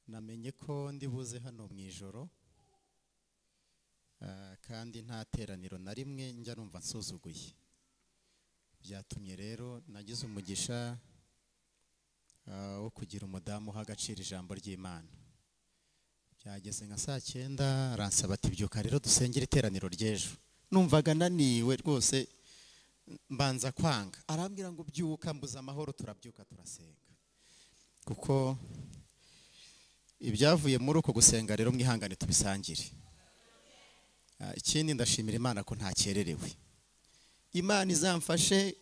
Namenye ko ndi buze hano mu ijoro, kandi nta teraniro na rimwe njya numva nsuzuguye. Byatumye rero nagize umugisha wo kugira umudamu uha agaciro ijambo ry'Imana. Byageze nka saa 9 aransaba ati byuka rero dusengere iteraniro ry'ejo. Numvaga naniwe rwose mbanza kwanga, arambwira ngo byuka mbuza amahoro, turabyuka turasenga. Kuko ibyavuye muri uko gusenga rero mwihangane tubisangire. Ikindi ndashimira Imana ko ntakererewe. Imana izamfashe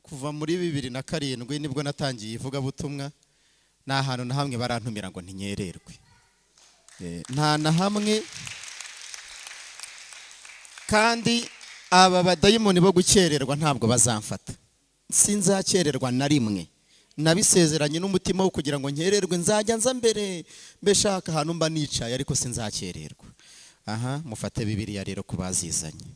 kuva muri 2007 nibwo natangiye ivugabutumwa, nta hantu na hamwe barantumira ngo ntinyererwe. Nta na hamwe. Kandi aba badayimoni bo gukererwa ntabwo bazamfata. Sinzakererwa na rimwe. Nabisezeranye n'umutima wo kugira ngo nkererwe, nzajya nza mbere mbeshaka ahantu mba nicaye, ariko sinzakererwa. Aha mufate Bibiliya rero kubazizanye.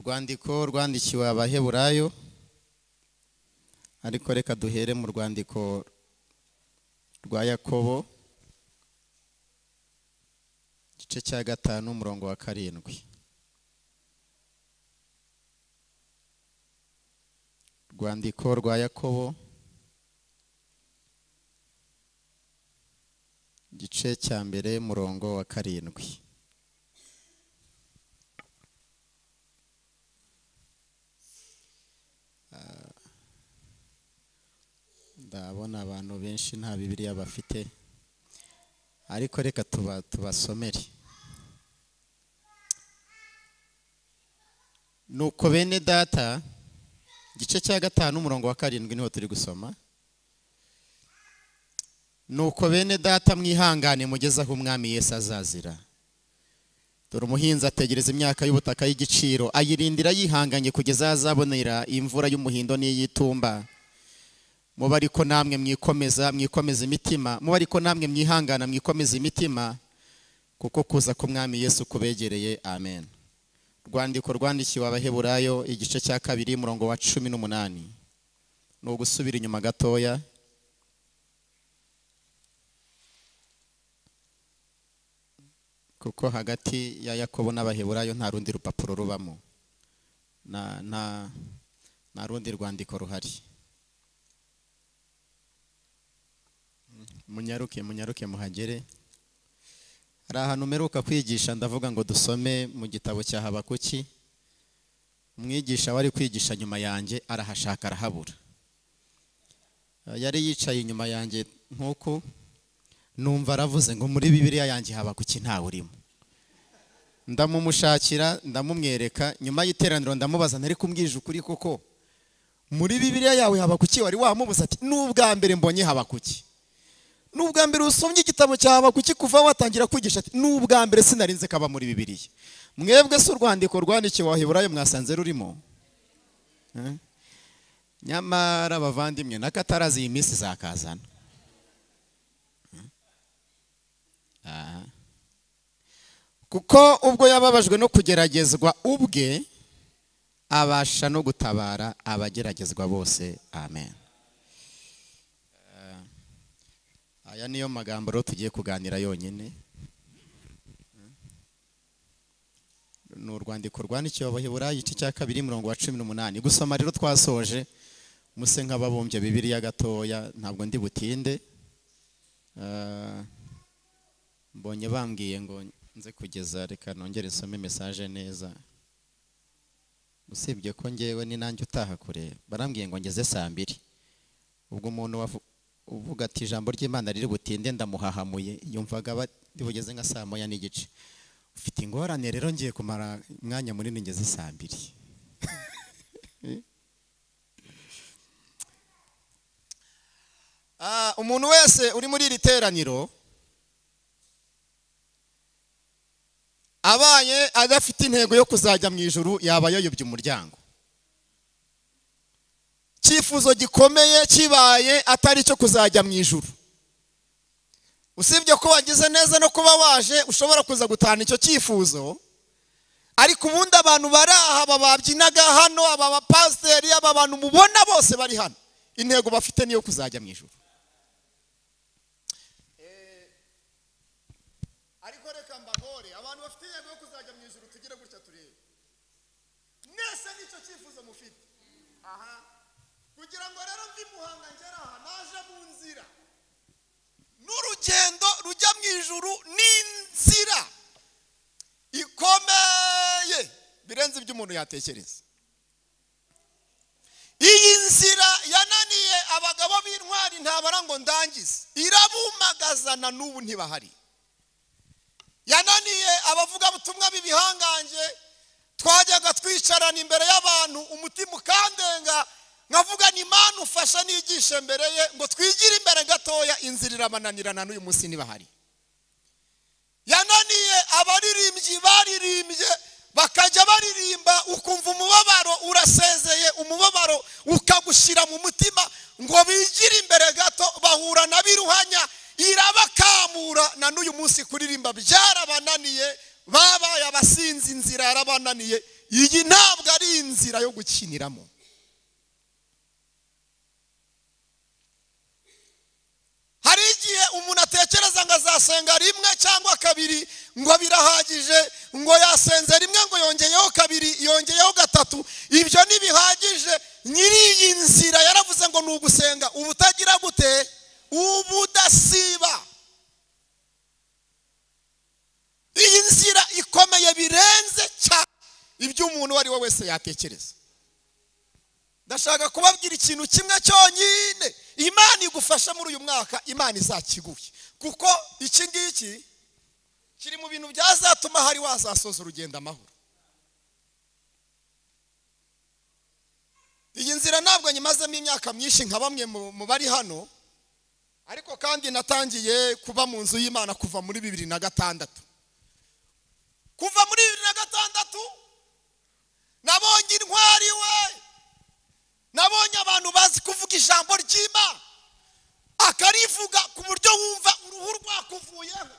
Rwandiko rwandikiwe Abaheburayo, ariko reka duhere mu rwandiko rwa Yakobo igice cya 5 umurongo wa 7. Rwandiko rwa Yakobo igice cya 1 umurongo wa 7. Ndabona abantu benshi nta Bibiliya bafite, ariko reka tubasomere. Nuko bene data, igice cya 5 umurongo wa 7 niho turi gusoma. Nuko bene data mwihangane mugeze aho Umwami Yesu azazira. Dore umuhinzi ategereza imyaka y'ubutaka y'igiciro, ayirindira yihanganye kugeza azabonera imvura y'umuhindo n'iyitumba. Muba ariko namwe mwikomeza, mwikomeza imitima, muba ariko namwe mwihangana, mwikomeza imitima, kuko kuza k'Umwami Yesu kubegereye. Amen. Rwandiko rwandikiwe Abaheburayo igice cya 2 umurongo wa 18. Ni ugusubira inyuma gatoya. Kuko hagati ya Yakobo n'Abaheburayo nta rundi rupapuro rubamo, nta rundi rwandiko ruhari. Munyaruke munyaruke muhagere. Hari ahantu mperuka kwigisha ndavuga ngo dusome mu gitabo cya Habakuki. Umwigisha wari kwigisha nyuma yanjye arahashaka arahabura. Yari yicaye inyuma yanjye nkuko numva aravuze ngo muri Bibiliya yanjye Habakuki ntawe urimo. Ndamumushakira ndamumwereka, nyuma y'iteraniro ndamubaza ntari kumbwije ukuri koko muri Bibiliya yawe Habakuki wari wamubuza? Ati n'ubwa mbere mbonye Habakuki. N'ubwa mbere usomye igitabo cya Habakuki kuva watangira kwigisha? Ati n'ubwa mbere sinarinze kaba muri Bibiliya. Mwebwe se urwandiko rwandikiwe Abaheburayo mwasanze rurimo? Nyamara abavandimwe nakatarazi iyi minsi zakazana. Kuko ubwo yababajwe no kugeragezwa ubwe, abasha no gutabara abageragezwa bose. Amen. Aya niyo magambo rero tugiye kuganira yonyine. Ni urwandiko rwandikiwe Abaheburayo igice cya 2 umurongo wa 18. Gusoma rero twasoje, muse nk'ababumbye Bibiliya gatoya, ntabwo ndi butinde. Mbonye bambwiye ngo nze kugeza, reka nongere nsome message neza. Usibye ko ngewe ni nanjye utaha kure, barambwiye ngo ngeze saa 2. Ubwo umuntu uvuga ati ijambo ry'Imana riri butinde ndamuhahamuye, yumvaga bugeze nka saa 1:30. Ufite ingorane rero ngiye kumara umwanya munini ngeze saa 2. Umuntu wese uri muri iri teraniro abaye adafite intego yo kuzajya mu ijuru yaba yayobye umuryango. Cyifuzo gikomeye kibaye atari cyo kuzajya mu ijuru. Usibye ko wagize neza no kuba waje ushobora kuza gutana icyo cyifuzo, ariko ubundi abantu bari aha babyinaga hano, aba bapasiteri, aba bantu mubona bose bari hano, Intego bafite niyo kuzajya mu ijuru. Ariko reka mbagore, abantu bafite intego yo kuzajya mu ijuru tugire gutya turebe. Mwese nicyo cyifuzo mufite. Aha. Kugira ngo rero mvi Muhanga ngera aha, naje mu nzira. N'urugendo rujya mu ijuru n'inzira ikomeye birenze ibyo umuntu yatekereza. Iyi nzira yananiye abagabo b'intwari ntabara ngo ndangize, irabumagazana n'ubu ntibahari. Yananiye abavugabutumwa b'ibihanganje, twajyaga twicarana imbere y'abantu umutima ukandenga, nkavuga ni Imana ufasha nigishe mbere ye ngo twigire imbere gatoya, inzira irabananirana n'uyu munsi ntibahari. Yananiye abaririmbyi baririmbye bakajya baririmba ukumva umubabaro urasezeye, umubabaro ukagushira mu mutima ngo bigire imbere gato, bahura na biruhanya irabakamura na n'uyu munsi kuririmba byarabananiye, babaye abasinzi, inzira yarabananiye. Iyi ntabwo ari inzira yo gukiniramo. Hari igihe umuntu atekereza ngo azasenga rimwe cyangwa kabiri ngo birahagije, ngo yasenze rimwe ngo yongeyeho kabiri, yongeyeho gatatu, ibyo ntibihagije. Nyiri iyi nzira yaravuze ngo ni ugusenga ubutagira gute, ubudasiba. Iyi nzira ikomeye birenze cyane ibyo umuntu uwo ari we wese yatekereza. Ndashaka kubabwira ikintu kimwe cyonyine Imana igufasha muri uyu mwaka, Imana izakiguye, kuko iki ngiki kiri mu bintu byazatuma hari wazasoza urugendo amahoro. Iyi nzira ntabwo nyimazemo imyaka myinshi nka bamwe mu bari hano, ariko kandi natangiye kuba mu nzu y'Imana kuva muri 2006. Kuva muri 2006 nabonye intwari we, nabonye abantu bazi kuvuga ijambo ry'Imana, akarivuga ku buryo wumva uruhu rwakuvuyeho,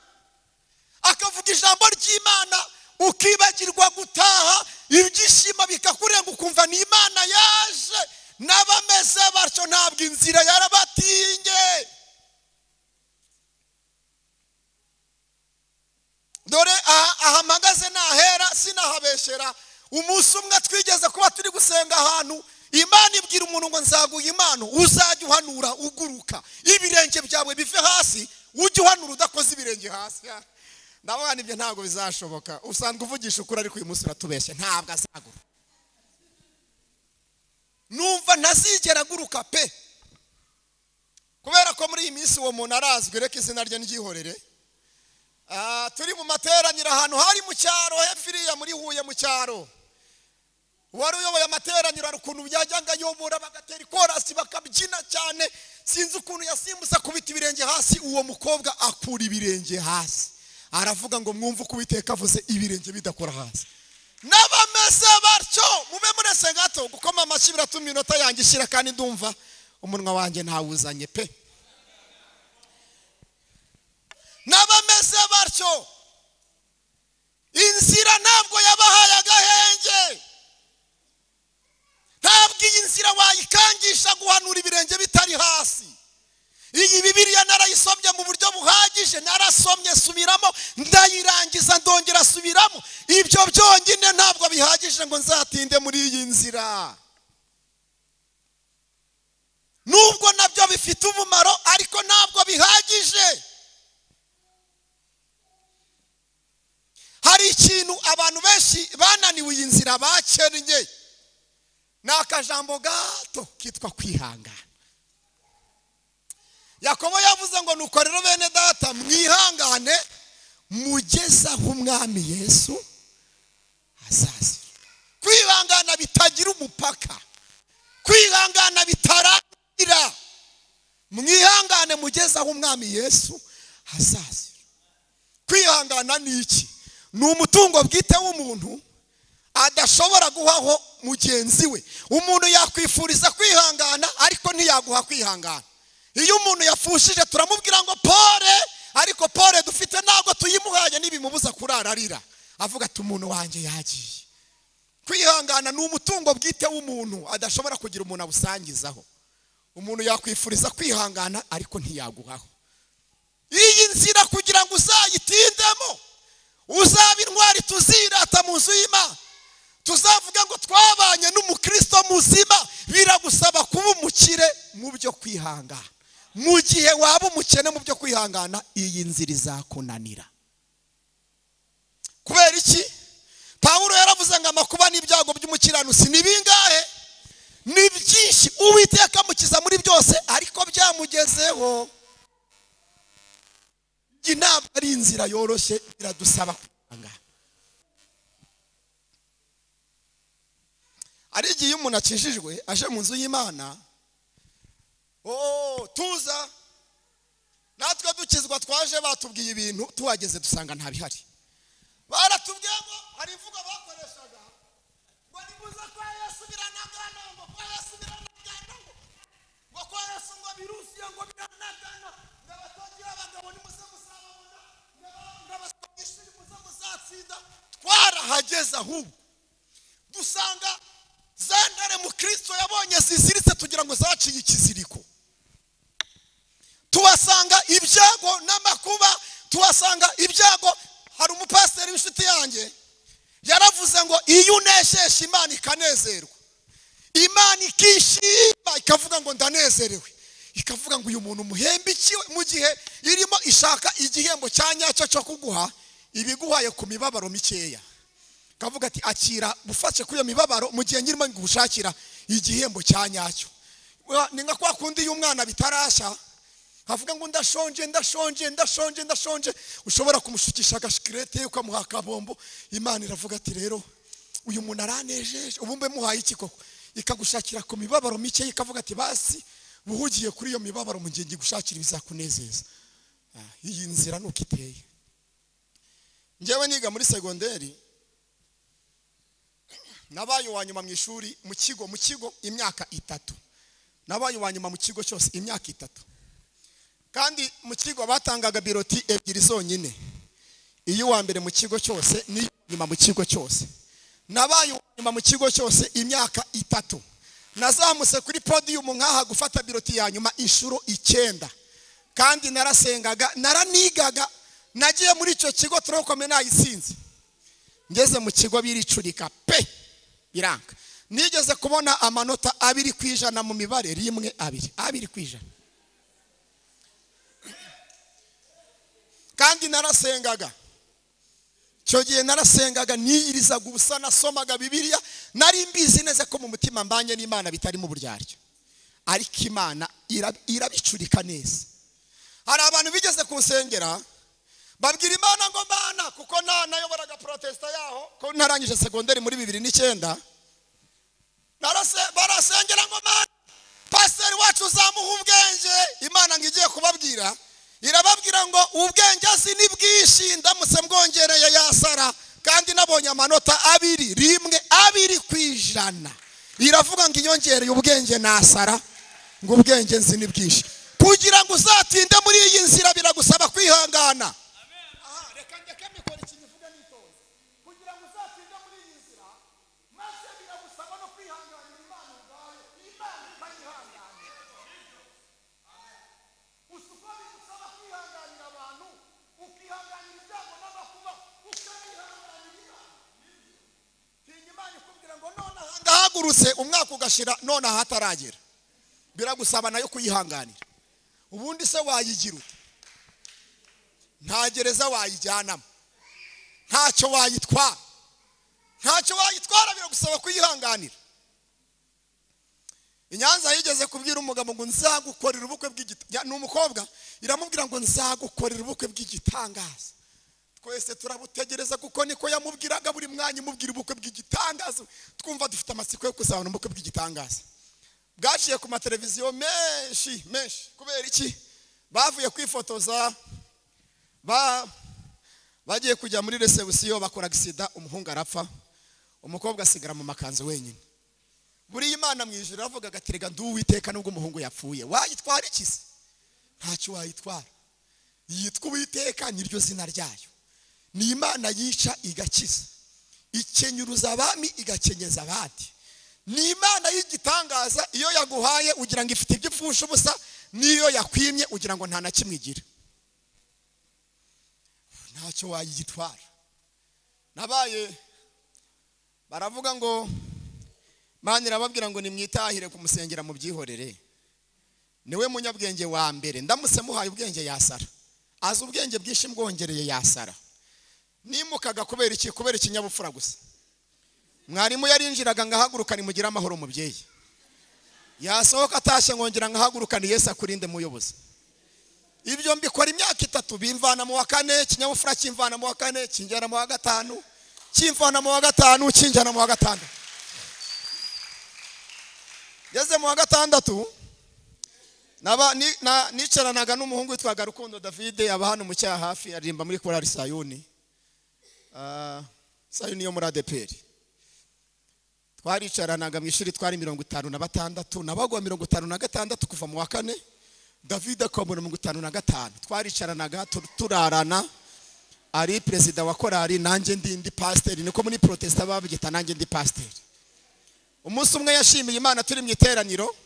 akavuga ijambo ry'Imana ukibagirwa gutaha, ibyishimo bikakurenga ukumva ni Imana yaje. N'abameze batyo ntabwo inzira yarabatinye. Dore aha mpagaze nahera, sinahabeshera. Umunsi umwe twigeze kuba turi gusenga ahantu, Imana ibwira umuntu ngo nzaguha impano, uzajya uhanura uguruka, ibirenge byawe bive hasi, ujye uhanura udakoze ibirenge hasi. Ndavuga nibyo ntabwo bizashoboka, usanzwe uvugisha ukuri ariko uyu munsi uratubeshye, ntabwo azaguruka. Numva ntazigera aguruka pe, kubera ko muri iyi minsi uwo muntu arazwi, reka izina rye ndyihorere. Turi mu materaniro ahantu hari mu cyaro hepfiriya muri Huye mu cyaro. Wari uyoboye amateraniro hari ukuntu byajyaga ayobora bagatera ikorasi bakabyina cyane, sinzi ukuntu yasimbutse akubita ibirenge hasi, uwo mukobwa akura ibirenge hasi, aravuga ngo mwumve uko Uwiteka avuze, ibirenge bidakora hasi. N'abameze batyo mube murese gato, gukoma amashyi biratuma iminota yanjye ishira, kandi ndumva umunwa wanjye ntawuzanye pe. N'abameze batyo inzira ntabwo yabahaye agahenge. Ntabwo iyi nzira wayikangisha guhanura ibirenge bitari hasi. Iyi Bibiliya narayisomye mu buryo buhagije, narasomye subiramo, ndayirangiza ndongera subiramo. Ibyo byonyine ntabwo bihagije ngo nzatinde muri iyi nzira. Nubwo nabyo bifite umumaro, ariko ntabwo bihagije. Hari ikintu abantu benshi bananiwe iyi nzira bakennye, ni akajambo gato kitwa kwihangana. Yakobo yavuze ngo nuko rero bene data mwihangane mugeze aho umwami Yesu azazira. Kwihangana bitagira umupaka, kwihangana bitarangira, mwihangane mugeze aho umwami Yesu azazira. Kwihangana ni iki? Ni umutungo bwite w'umuntu adashobora guhaho mugenzi we. Umuntu yakwifuriza kwihangana ariko ntiyaguha kwihangana. Iyo umuntu yafushije turamubwira ngo pole, ariko pole dufite ntabwo tuyimuhaye nibimubuza kurara arira, avuga ati umuntu wanjye yagiye. Kwihangana ni umutungo bwite w'umuntu adashobora kugira umuntu awusangizaho. Umuntu yakwifuriza kwihangana ariko ntiyaguhaho. Iyi nzira kugira ngo uzayitindemo, uzaba intwari tuzirata mu nzu y'Imana, tuzavuga ngo twabanye n'umukristo muzima, biragusaba kuba umukire mu byo kwihangana. Mu gihe waba umukene mu byo kwihangana, iyi nzira izakunanira. Kubera iki? Pawulo yaravuze ngo amakuba n'ibyago by'umukiranutsi ni bingahe? Ni byinshi. Uwiteka amukiza muri byose, ariko byamugezeho. Iyi ntabwo ari inzira yoroshye, iradusaba kwihangana. Ari igihe iyo umuntu akijijwe aje mu nzu y'Imana, tuza natwe dukizwa twaje batubwiye ibintu, tuhageze dusanga nta bihari. Baratubwiye ngo hari imvugo bakoreshaga ngo nibuza kwa Yesu biranagana, ngo kwa Yesu biranagana, ngo kwa Yesu ngo biruzuye, ngo biranagana, ngo abatagira abagabo nimuze muzababona, ngo abasomishuri muze muzatsinda. Twarahageze ahubwo dusanga za ntare mu Kristo yabonye ziziritse tugira ngo zaciye ikiziriko. Tuhasanga ibyago n'amakuba, tuhasanga ibyago. Hari umupasiteri w'inshuti yanjye yaravuze ngo iyo unesheje Imana ikanezerwa, Imana ikishima ikavuga ngo ndanezerewe, ikavuga ngo uyu muntu muhembe iki, mu gihe irimo ishaka igihembo cya nyacyo cyo kuguha, ibiguhaye ku mibabaro mikeya. Kavuga ati akira bufashe kuri iyo mibabaro mu gihe nyirimo ngushakira igihembo cya nyacyo. Ni nka kwa kundi y'umwana bitarasha avuga ngo ndashonje ndashonje ndashonje ndashonje, ushobora kumushukisha agashikirete ukamuha akabombo. Imana iravuga ati rero uyu muntu aranejeje, ubu mbe muhaye iki koko? Ikagushakira ku mibabaro mike, ikavuga ati basi buhugiye kuri iyo mibabaro mu gihe ngigushakira ibizakunezeza. Iyi nzira nuko iteye. Njyewe niga muri segonderi, nabaye uwa nyuma mu ishuri mu kigo imyaka 3. Nabaye uwa nyuma mu kigo cyose imyaka 3. Kandi mu kigo batangaga biroti 2 zonyine. Iyo uwa mbere mu kigo cyose ni nyuma mu kigo cyose. Nabaye uwa nyuma mu kigo cyose imyaka 3. Nazamutse kuri podium nkaha gufata biroti ya nyuma inshuro 9. Kandi narasengaga, naranigaga, nagiye muri icyo kigo turokome nayisinze. Ngeze mu kigo biricurika pe, biranga. Nigeze kubona amanota 2% mu mibare, 1 2 2%. Kandi narasengaga. Icyo gihe narasengaga, niyirizaga ubusa, nasomaga Bibiliya, nari mbizi neza ko mu mutima mbanye n'Imana bitari mu buryarya. Ariko Imana irabicurika neza. Hari abantu bigeze kunsengera babwira Imana ngo Mana, kuko nayoboraga protesta yaho, ko narangije segonderi muri 2009. Barasengera ngo Mana, pastor wacu uzamuha ubwenge. Imana ngo igiye kubabwira, irababwira ngo ubwenge azi ni bwinshi, ndamutse mbwongereye yasara, kandi nabonye amanota 2 1 2%. Iravuga ngo inyongereye ubwenge nasara, ngo ubwenge nzi ni bwinshi. Kugira ngo uzatinde muri iyi nzira biragusaba kwihangana. Reka ndeke mikora ikintu ivuga nitonze. Kugira ngo uzatinde muri iyi nzira, maze biragusaba no kwihanganira Imana ubwayo. Imana ikayihanganira. Usuko bigusaba kwihanganira abantu, ukihanganira ibyago n'amakuba, ukayihanganira Imana. Tinya Imana ikubwira ngo nonaha ndahagurutse, umwaka ugashira nonaha hataragera. Biragusaba nayo kuyihanganira. Ubundi se wayigira ute? Nta gereza wayijyanamo, ntacyo wayitwara, ntacyo wayitwara, biragusaba kuyihanganira. Inyanza yigeze kubwira umugabo ngo nzagukorera ubukwe bw'igitangaza. Ni umukobwa, iramubwira ngo nzagukorera ubukwe bw'igitangaza. Twese turabutegereza kuko niko yamubwiraga buri mwanya, imubwira ubukwe bw'igitangaza. Twumva dufite amatsiko yo kuzabona ubukwe bw'igitangaza. Bwaciye ku mateleviziyo menshi menshi. Kubera iki? Bavuye kwifotoza, bagiye kujya muri reception, bakora agisida, umuhungu arapfa, umukobwa asigara mu makanzu wenyine. Buri Imana mu ijuru iravuga ati rega nduwiteka nubwo umuhungu yapfuye, wayitwara iki se? Ntacyo wayitwara. Yitwa Uwiteka niryo zina ryayo. Ni Imana yica igakiza, ikenyuruza abami igakenyeza abandi. Ni Imana y'igitangaza, iyo yaguhaye ugira ngo ifite ibyo ipfusha ubusa, n'iyo yakwimye ugira ngo nta na kimwe igira. Ntacyo wayitwara. Nabaye baravuga ngo Imana irababwira ngo nimwitahire kumusengera mu byihorere. Niwe munyabwenge wa mbere, ndamutse muhaye ubwenge yasara. Azi ubwenge bwinshi mbwongereye yasara. Nimukaga kubera iki? Kubera ikinyabupfura gusa. Mwarimu yarinjiraga ngahaguruka nimugira amahoro mubyeyi. Yasohoka atashye ngongera ngahaguruka ni Yesu akurinde muyobozi. Ibyo mbikora imyaka 3, bimvana mu wa 4, ikinyabupfura kimvana mu wa 4, kinjyana mu wa 5, kimvana mu wa 5, kinjyana mu wa 6. Ngeze mu wa 6 naba nicaranaga n'umuhungu witwaga Rukundo David, aba hano mu cyaha hafi, aririmba muri korali Sayuni. Sayuni yo muri ADPR. Twaricaranaga mu ishuri twari 56, nabagwa 56 kuva mu wa 4, David akaba 55. Twaricaranaga turarana, ari president wa korali nanjye ndi pasteur, niko muri protesta babigita nanjye ndi pasteur. Umunsi umwe yashimiye Imana turi mu iteraniro,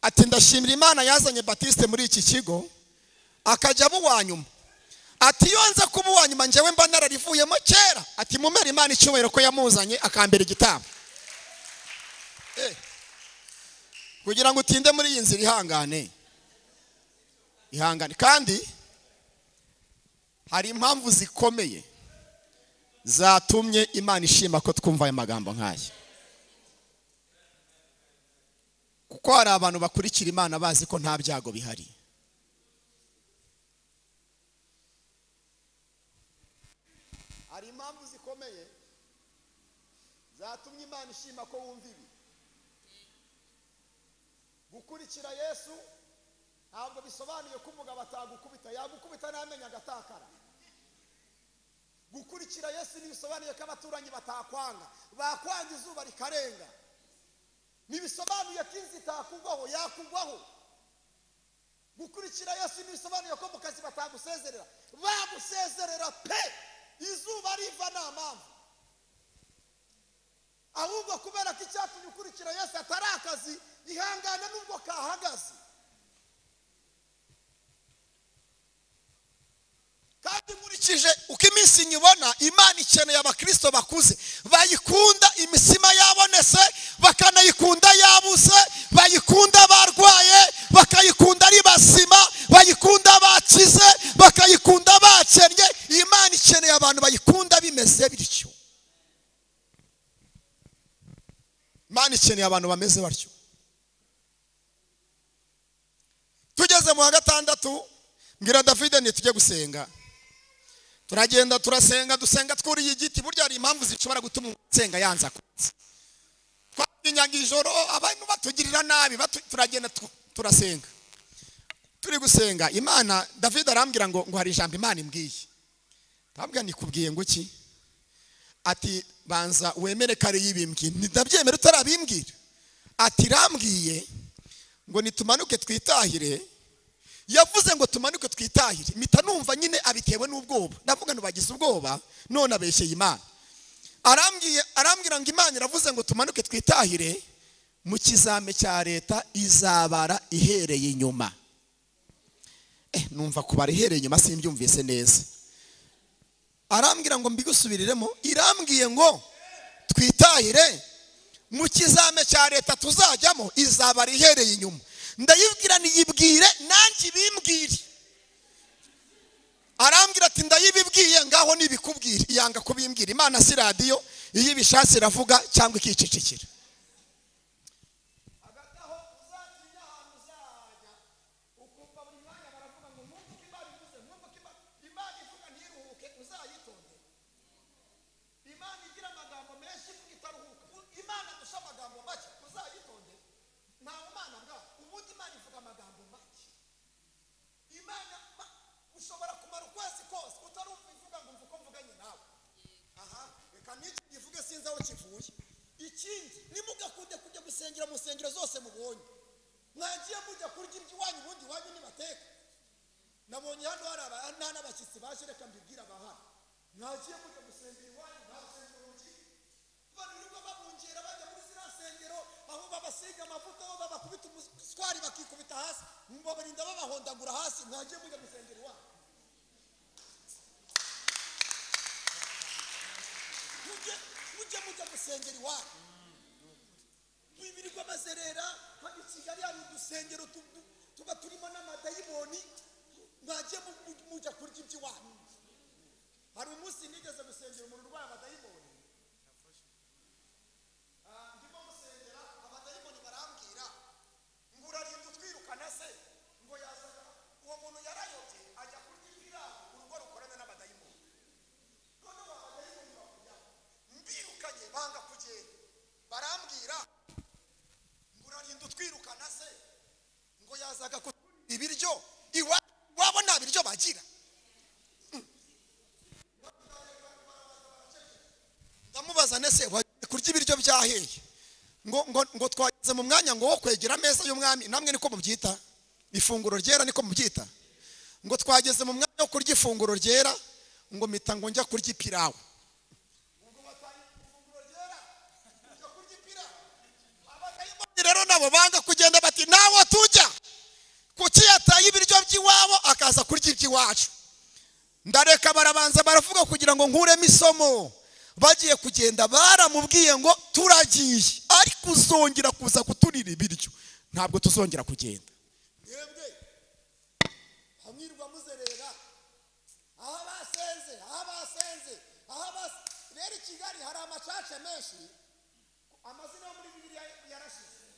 ati ndashimira Imana yazanye Baptiste muri iki kigo akajya abo nyuma. Ati iyo nza kuba uwa nyuma njyewe mba nararivuyemo kera. Ati mumere Imana icyubahiro ko yamuzanye akambera igitambo. Kugira ngo utinde muri iyi nzira ihangane. Ihangane. Kandi hari impamvu zikomeye zatumye Imana ishima ko twumva aya magambo nk'aya. Kuko hari abantu bakurikira Imana bazi ko nta byago bihari. Hari impamvu zikomeye zatumye Imana ishima ko wumva ibi. Gukurikira Yesu ntabwo bisobanuye ko umugabo atagukubita, yagukubita n'amenyo agatakara. Gukurikira Yesu ntibisobanuye ko abaturanyi batakwanga, bakwanga izuba rikarenga. Ntibisobanuye ko inzu itakugwaho, yakugwaho. Gukurikira Yesu ntibisobanuye ko mu kazi batagusezerera, bagusezerera pe, izuba riva nta mpamvu. Ahubwo kubera ko icyatumye ukurikira Yesu atari akazi, ihangane nubwo kahagaze. Kandi nkurikije uko iminsi nyibona, Imana ikeneye abakristo bakuze bayikunda imisima yabonetse, bakanayikunda yabuze, bayikunda barwaye, bakayikunda ari basima, bayikunda bakize, bakayikunda bakennye. Imana ikeneye abantu bayikunda bimeze bityo. Imana ikeneye abantu bameze batyo. Tugeze mu wa 6, mbwira David nti tujye gusenga. Turagenda turasenga, dusenga twuriye igiti. Burya hari impamvu zishobora gutuma usenga yanza kuza. Twatinyaga ijoro abantu batugirira nabi, turagenda turasenga. Turi gusenga Imana, David arambwira ngo hari ijambo Imana imbwiye. Ndabwira nikubwiye ngo iki? Ati banza wemere kare yibimbwiye. Ndabyemera utarabimbwira. Ati rambwiye ngo nitumanuke twitahire. Yavuze ngo tumanuke twitahire, mpita numva nyine abitewe n'ubwoba. Ndavuga ngo bagize ubwoba none abeshyeye Imana. Arambwira ngo Imana iravuze ngo tumanuke twitahire, mu kizame cya leta izabara ihereye inyuma. Numva kubara ihereye inyuma simbyumvise neza. Arambwira ngo mbigusubiriremo, irambwiye ngo twitahire mu kizame cya leta tuzajyamo izabara ihereye inyuma. Ndayibwira niyibwire nanjye bimbwire. Arambwira ati ndayibibwiye ngaho nibikubwire. Yanga kubimbwira. Imana si radio, iyo ibishatse iravuga cyangwa ikicecekera. Agataho uzatinya ahantu uzajya ukumva buri mwanya baravuga ngo mwumve ko Imana ivuze, mwumve ko Imana ivuga ntiruhuke, uzayitonde. Imana igira amagambo menshi ivuga itaruhuka. Imana dusha amagambo make, uzayitonde. Nta Mana bwa ubundi Imana ivuga amagambo make. Imana ushobora kumara ukwezi kose utarumva ivuga ngo mvuko mvuganye nawe. Aha, reka n'iki givuge sinzi aho kivuye. Ikindi, nimugakunde kujya gusengera mu nsengero zose mubonye. Mwagiye mujya kurya iwanyu ubundi iwanyu nibateka. Nabonye hano hari abana n'abashyitsi baje, reka mbibwira abahari. Mwagiye mujya gusengera iwanyu nta rusengero ruki. Bantu nibwo babungera bajya muri ziriya nsengero, Aho babasiga amavuta, aho babakubita umuswari bakikubita hasi, babarinda babahondagura hasi. Mwagiye mujya gusengera iwanyu, mujye mujya gusengera iwanyu. Bibirirwa bazerera hano i Kigali, hari udusengero tuba turimo n'amadayimoni. Mwagiye mujya kurya iby'iwanyu. Hari umunsi nigeze gusengera umuntu urwaye amadayimoni. Ndimo gusengera, abadayimoni barambwira ngo urarinda utwirukana se? Ngo yazaga, uwo muntu yarayobye ajya kurya ipirawu, urugo rukorana n'abadayimoni. Noneho abadayimoni bakujyaho, mbirukanye banga kugenda, barambwira ngo urarinda utwirukana se? Ngo yazaga ibiryo iwabo nta biryo bagira. Ndamubaza nese wagiye kurya ibiryo byaheye? Ngo twageze mu mwanya ngo wo kwegera ameza y'umwami. Namwe niko mubyita, ifunguro ryera niko mubyita. Ngo twageze mu mwanya wo kurya ifunguro ryera, ngo mpita ngo njya kurya ipirawu. Ubwo bataye ifunguro ryera njya kurya ipirawu. Abadayimoni rero nabo banga kugenda, bati nawo tujya. Kuki yataye ibiryo by'iwabo akaza kurya iby'iwacu? Ndareka barabanza baravuga kugira ngo nkuremo isomo. Bagiye kugenda baramubwiye ngo turagiye, ariko uzongera kuza kuturira ibiryo ntabwo tuzongera kugenda. Mwebwe hamwirwa muzerera aho basenze, aho basenze, aho bas. Rero i Kigali hari amacaca menshi, amazina yo muri Bibiliya yarashize.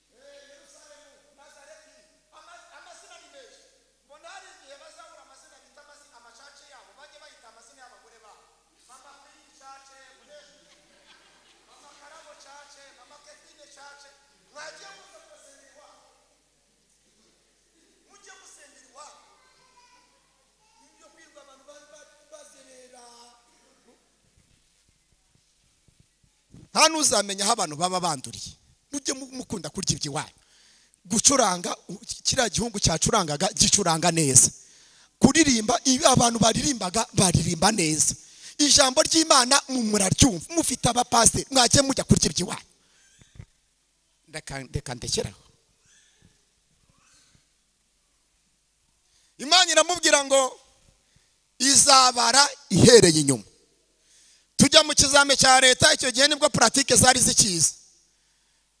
Yerusalemu, Nazareti, amazina ni menshi. Mbona hari igihe bazabura amazina bita amacaca yabo, bajye bayita amazina y'abagore babo. Mama Queen Chache, Mama Karabo Chache, Mama Kefine Chache. Mwagiye muza gusengera iwabo, mujye gusengera iwabo. Ibyo kwirwa abantu bazerera, nta n'uzamenya aho abantu baba banduriye. Mujye mukunda kurya iby'iwanyu. Gucuranga, kiriya gihungu cyacurangaga gicuranga neza. Kuririmba, abantu baririmbaga baririmba neza. Ijambo ry'Imana muraryumva, mufite abapasiteri, mwagiye mujya kurya iby'iwanyu. Reka ndekeraho. Imana iramubwira ngo izabara ihereye inyuma. Tujya mu kizame cya leta, icyo gihe nibwo pratique zari zikiza.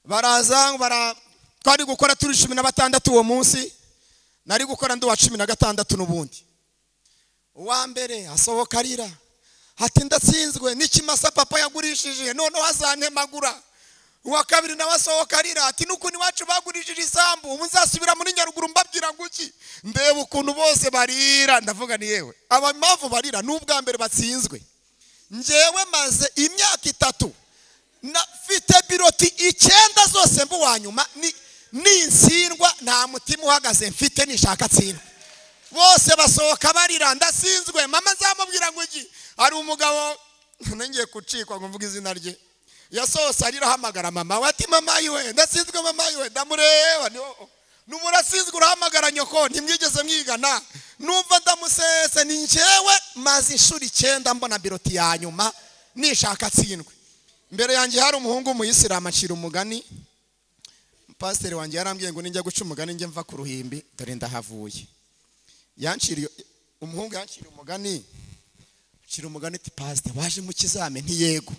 Baraza twari gukora turi 16 uwo munsi, nari gukora ndi wa 16 n'ubundi. Uwa mbere asohoka arira ati ndatsinzwe n'ikimasa papa yagurishije, noneho azantemagura. Uwa kabiri nawe asohoka arira ati n'ukuntu iwacu bagurishije isambu, ubu nzasubira muri Nyaruguru mbabwira ngo iki? Ndeba ukuntu bose barira, ndavuga ni yewe aba impamvu barira ni ubwa mbere batsinzwe. Njyewe maze imyaka 3 nafite biroti 9 zose mbu wa nyuma, nintsindwa nta mutima uhagaze mfite, nishaka tsindwa. Bose basohoka barira ndatsinzwe, mama nzamubwira ngo iki? Hari umugabo ngiye gucikwa ngo mvuge izina rye, yasohotse arira ahamagara mama we ati mama yiwe ndatsinzwe, mama yiwe. Ndamureba n'ubu urahamagara nyoko, ntimwigeze mwigana. Numva ndamusese, ni njyewe maze inshuro 9 mbona biroti ya nyuma, nishaka tsindwe. Mbere yanjye hari umuhungu w'umuyisilamu acira umugani. Pasiteri wanjye yarambwiye ngo ninjya guca umugani njye mva ku ruhimbi, dore ndahavuye. Yanciriye umuhungu, yanciriye umugani, acira umugani ati pasiteri waje mu kizame? Ntiyego.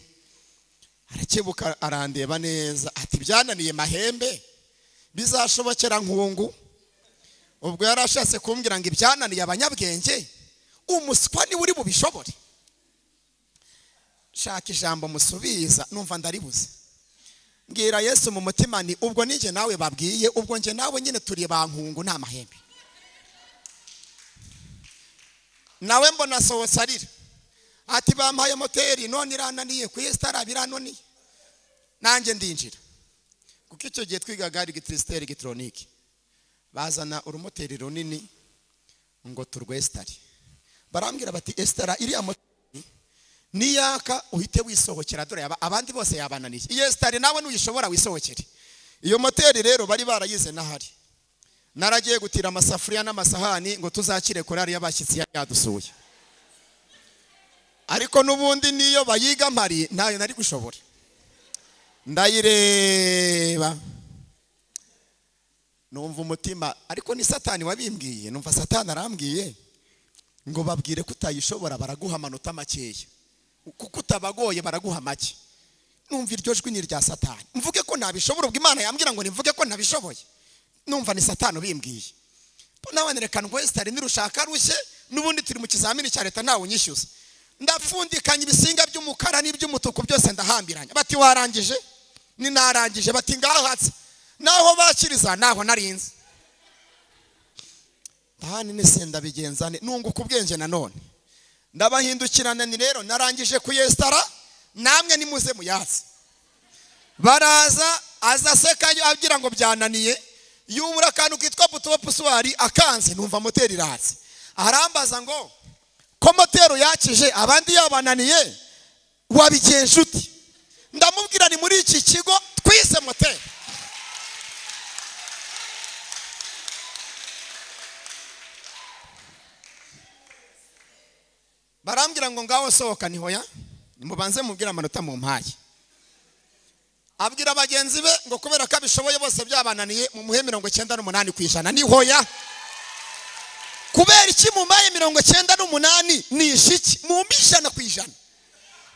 Arakebuka arandeba neza ati byananiye mahembe bizashobokera nkungu. Ubwo yarashatse kumbwira ngo ibyananiye abanyabwenge umuswa ni uri bubishobore. Shaka ijambo musubiza numva ndaribuze. Mbwira Yesu mu mutima ni ubwo ninjye nawe babwiye, ubwo nje nawe nyine turi ba nkungu nta mahembe. Nawe mbona sohotse arira ati bampaye moteri none irananiye, kuyesitara biranoniye. Nanjye ndinjira, kuko icyo gihe twigaga electricité electronique, bazana urumoteri runini ngo turwesitare. Barambwira bati esitara iriya moteri niyaka uhite wisohokera, dore abandi bose yabananiye, iyo esitare nawe nuyishobora wisohokere. Iyo moteri rero bari barayize nahari. Naragiye gutira amasafuriya n'amasahani ngo tuzakire korari y'abashyitsi yadusuye. Ariko n'ubundi niyo bayiga mpari ntayo nari gushobora. Ndayireba numva umutima, ariko ni Satani wabimbwiye. Numva Satani arambwiye ngo babwire ko utayishobora baraguha amanota makeya, kuko utabagoye baraguha make. Numva iryo jwi ni irya Satani. Mvuge ko ntabishobora, ubwo Imana yambwira ngo nimvuge ko ntabishoboye. Numva ni Satani ubimbwiye. Nawe nerekana ngo esitari nirushaka rushye, n'ubundi turi mu kizamini cya leta ntawe unyishyuza. Ndapfundikanya ibisinga by'umukara n'iby'umutuku byose ndahambiranya. Bati warangije? Ni narangije. Bati ngahatse. Naho bakiriza naho narinze. Ndahani nese ndabigenzane nunguka ubwenge nanone. Ndabahindukirana ni rero narangije kuyestara, namwe nimuze muyatse. Baraza aza seka abwira ngo byananiye. Yubura akantu kitwa butopusuwari akanze, numva moteri iratse. Arambaza ngo ko moteri yakije abandi yabananiye wabigenje uti? Ndamubwira ni muri iki kigo twise moteri. Barambwira ngo ngaho sohoka. Ni hoya, nimubanze mubwira amanota mu mpaye. Abwira bagenzi be ngo kubera ko abishoboye bose byabananiye mumuhe 98%. Ni hoya. Kubera iki mumaye 98? Ni ishiki mumbi 100%.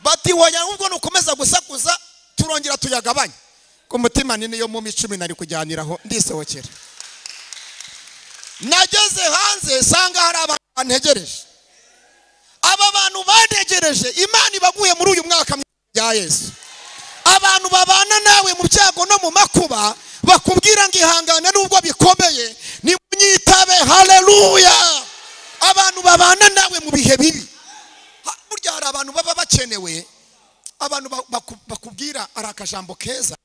Bati hoya, ubwo nukomeza gusakuza turongera tuyagabanya. Ku mutima nini yo mu 10 nari kujyaniraho ndisohokera. Nageze hanze sanga hari abantu bantegereje. Aba bantu bantegereje Imana ibaguye muri uyu mwaka ya Yesu. Abantu babana nawe mu byago no mu makuba bakubwira ngo ihangane nubwo bikomeye, nimunyitabe. Haleluya. Abantu babana nawe mu bihe bibi. Burya hari abantu baba bakenewe, abantu bakubwira ari akajambo keza.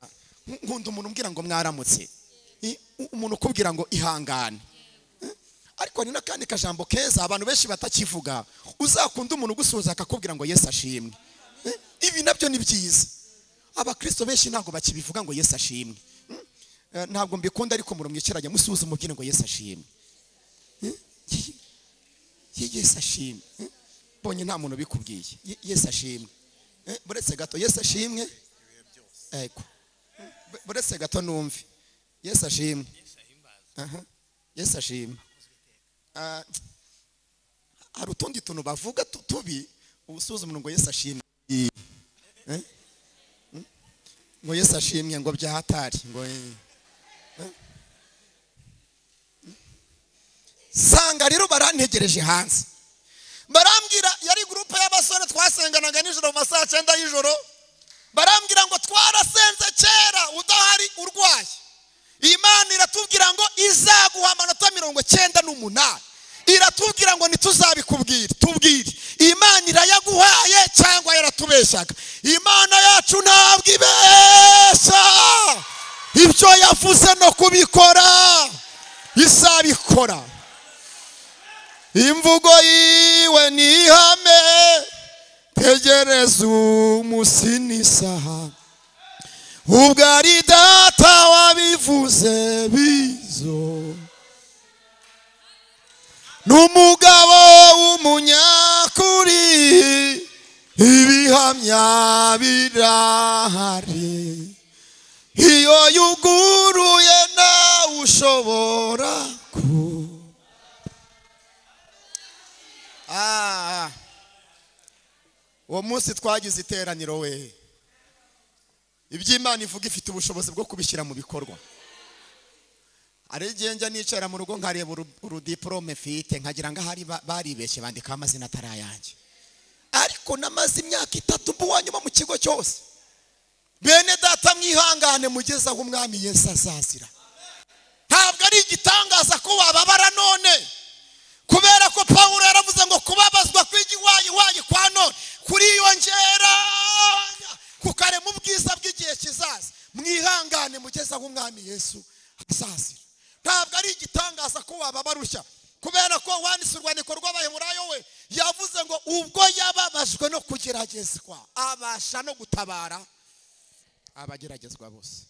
Nkunda umuntu umbwira ngo mwaramutse, umuntu ukubwira ngo ihangane. Ariko ni nakandi kajambo keza abantu benshi batakivuga. Uzakunda umuntu ugusuhuza akakubwira ngo Yesu ashimwe. Ibi nabyo ni byiza. Abakristo benshi ntabwo bakibivuga ngo Yesu ashimwe. Ntabwo mbikunda, ariko murumwicaranye musuhuza umubwire ngo Yesu ashimwe. Yesu ashimwe. Bonye nta muntu bikubwiye. Yesu ashimwe. Buretse gato Yesu ashimwe. Ego. Buretse gato numve. Yesu ashimwe. Yesu ashimwe. Hari utundi tuntu bavuga tubi, ubusuhuza umuntu ngo Yesu ashimwe. Ngo Yesu ashimwe ngo byahatari ngo Sanga rero barantegereje hanze. Barambwira, yari groupe y'abasore twasenganaga nijoro mu masaha 9 y'ijoro. Barambwira ngo twarasenze kera udahari urwaye. Imana iratubwira ngo izaguha amanota 98. Iratubwira ngo ntituzabikubwira, tubwire. Imana irayaguhaye cyangwa yaratubeshaga? Imana yacu ntabwo ibesha. Ibyo yavuze no kubikora izabikora. Imvugo yiwe ni ihame, tegereza umunsi n'isaha. Ubwo ari data wabivuze bizo. N'umugabo w'umunyakuri, ibihamya birahari. Iyo yuguruye nawe ushobora ku. Uwo munsi twagize iteraniro we. Iby'Imana ivuga ifite ubushobozi bwo kubishyira mu bikorwa. Ari igihe njya nicara mu rugo nkareba urudiplome mfite nkagira ngo ahari baribeshye bandika amazina atari ayanjye. Ariko namaze imyaka 3 mbu wanyuma mu kigo cyose. Bene data mwihangane mugeze aho umwami Yesu azazira. Ntabwo ari igitangaza ko wababara none. Kubera ko Pawulo yaravuze ngo kubabazwa kw'igiwayi kwa none kuriyongera kukarema ubwiza bw'igihe kizaza. Mwihangane mugeze aho umwami Yesu azazira. Ntabwo ari igitangaza ko wababarushya. Kubera ko wanditse urwandiko rw'Abaheburayo we yavuze ngo ubwo yababajwe no kugeragezwa abasha no gutabara abageragezwa bose.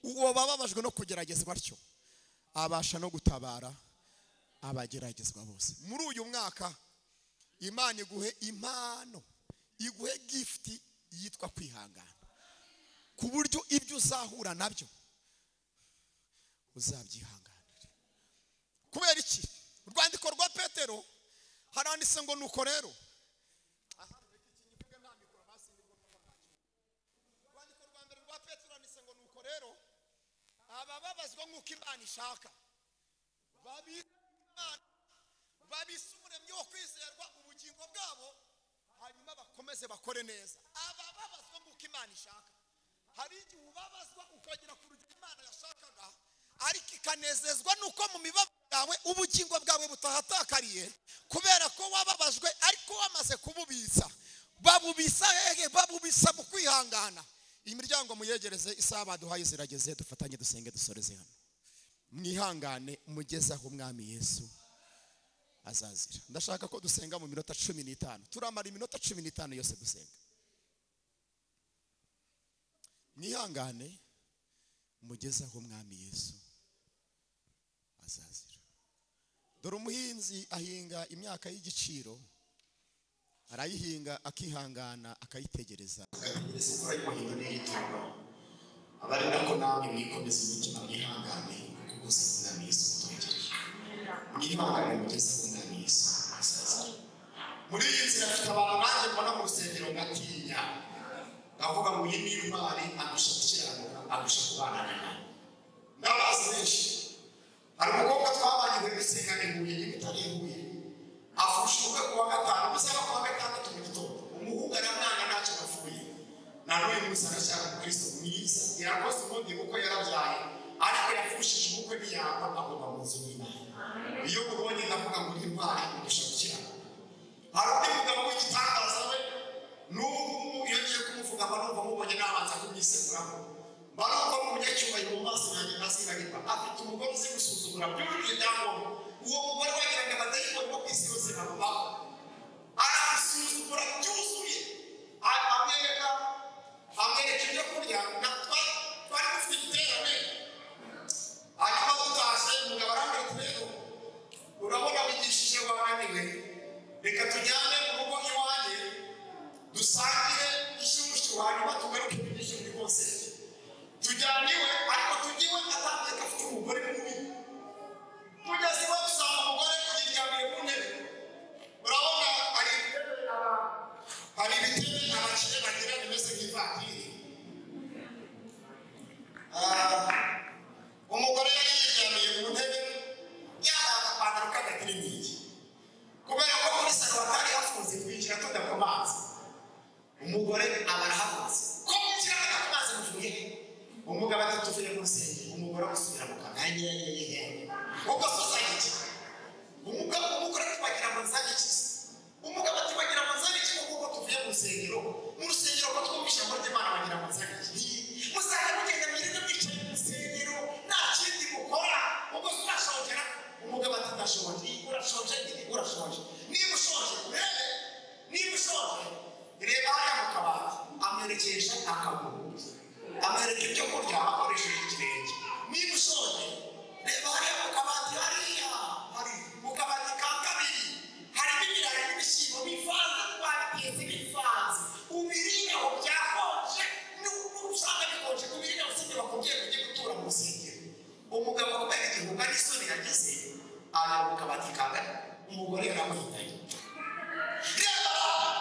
Uwo bababajwe no kugeragezwa atyo abasha no gutabara abageragezwa bose. Muri uyu mwaka Imana iguhe impano, iguhe gift yitwa kwihangana. ku buryo ibyo uzahura nabyo uzabyihanganira. Kubera iki? Urwandiko rwa Petero haranditse ngo nuko rero, urwandiko rwa mbere rwa Petero handitse ngo nuko rero abababazwa nk'uko Imana ishaka babise umuremyi wo kwizerwa ubugingo bwabo, hanyuma bakomeze bakore neza. Abababazwa nk'uko Imana ishaka. Hari igihe ubabazwa ukagera ku rugero Imana yashakaga, ariko ikanezezwa nuko mu mibabaro yawe ubugingo bwawe butahatakariye, kubera ko wababajwe ariko wamaze kububitsa. Babubisa hehe? Babubisa mu kwihangana. Iyi miryango muyegereze, isaha baduhaye zirageze, dufatanye dusenge dusoreze hano. Mwihangane mugeze aho Umwami Yesu azazira. Ndashaka ko dusenga mu minota 15. Turamara iminota 15 yose dusenga. Mwihangane mugeze aho Umwami Yesu azazira. Dore umuhinzi ahinga imyaka y'igiciro, arayihinga akihangana akayitegereza. Akategereza imvura y'umuhindo n'iyitumba. Abari nako namwe mwikomeze imitima mwihangane, kuko gusa Umwami Yesu mutwegereye. Mwihangane mugeze aho Umwami Yesu azazira. Muri iyi nzira afite abantu nanjye mbona mu rusengero ngatinya, ndavuga ngo iyi ni intwari, andusha gukiranuka, andusha kubana n'Imana. Ndabazi benshi. Hari umukobwa twabanye muri gusenga i Huye, i Huye, afusha ubukwe kuwa gatanu, ubusaba kuwa gatandatu mu gitondo. Umuhungu aramwanga ntacyo bapfuye. Na n'uyu munsi aracyari umukristo mwiza, yakoze ubundi bukwe yarabyaye, ariko yafushije ubukwe ntiyagwa, aguma mu nzu y'Imana. Iyo mubonye ndavuga ngo ni intwari, andusha gukiranuka. Hari undi mugabo w'igitangaza we, n'ubu iyo ngiye kumuvuga mba numva mubonye nabanza kumwiseguraho. Mba numva mu munyacyubahiro mu maso yanjye ntazibagirwa. Afite umugore uzi gusuzugura byujuje ibyangombwa. Uwo mugore wagiraga abadayimoni bo ku isi yose bamubaho, aramusuzugura byuzuye. Amwereka ibyo kurya. Twari dufite igiterane, hanyuma dutashye umugabo arambwira ati rero urabona wigishije wananiwe, reka tujyane mu rugo iwanjye dusangire inshyushyu, hanyuma tugaruke twigishe muri konseri. Tujyane iwe, ariko tujye iwe atangiye ko afite umugore mubi. Tugeze iwe dusanga umugore yiryamiye ku ntebe. Urabona hari ibitebe abakire bagira bimeze nk'ivatiri. Umugore yari yiryamiye ku ntebe, yambaye agapantaro k'agatiriningi. Kubera ko muri salo hatari hafunze, twinjira tudakomanze. Umugore aba arahagurutse. Ko mwinjira mudakomanze muvuye he? Umugabo ati tuvuye mu rusengero. Umugore asubira mu kanwa. Ubwo se uzanye iki? Umugabo umugore ati wagira ngo nzanye iki se? Umugabo ati wagira ngo nzanye iki kuko tuvuye mu rusengero? Mu rusengero ko twumva ijambo ry'Imana wagira ngo nzanye iki? Muzajya mugenda mwirinde mwicaye mu rusengero nta kindi mukora. Ubwo se urashonjera? Umugabo ati ndashonje. Urashonje nyine, urashonje. Niba ushonje urebe, niba ushonje reba hariya mu kabati. Amwerekesha akaguru, amwereka ibyo kurya akoresheje ikirenge. Niba ushonje reba hariya mu kabati, hariya hari mu kabati ka kabiri harimo ibirayi n'ibishyimbo bivanze, twabitetse bivanze, ubirire aho byakonje, n'usanga bikonje ubirire aho, usibye bakubwiye ngo ujye gutura mu rusengero. Umugabo kubera igihunga n'isoni yagize, ajya mu kabati ka gatatu, umugore yaramuhitanye. Reba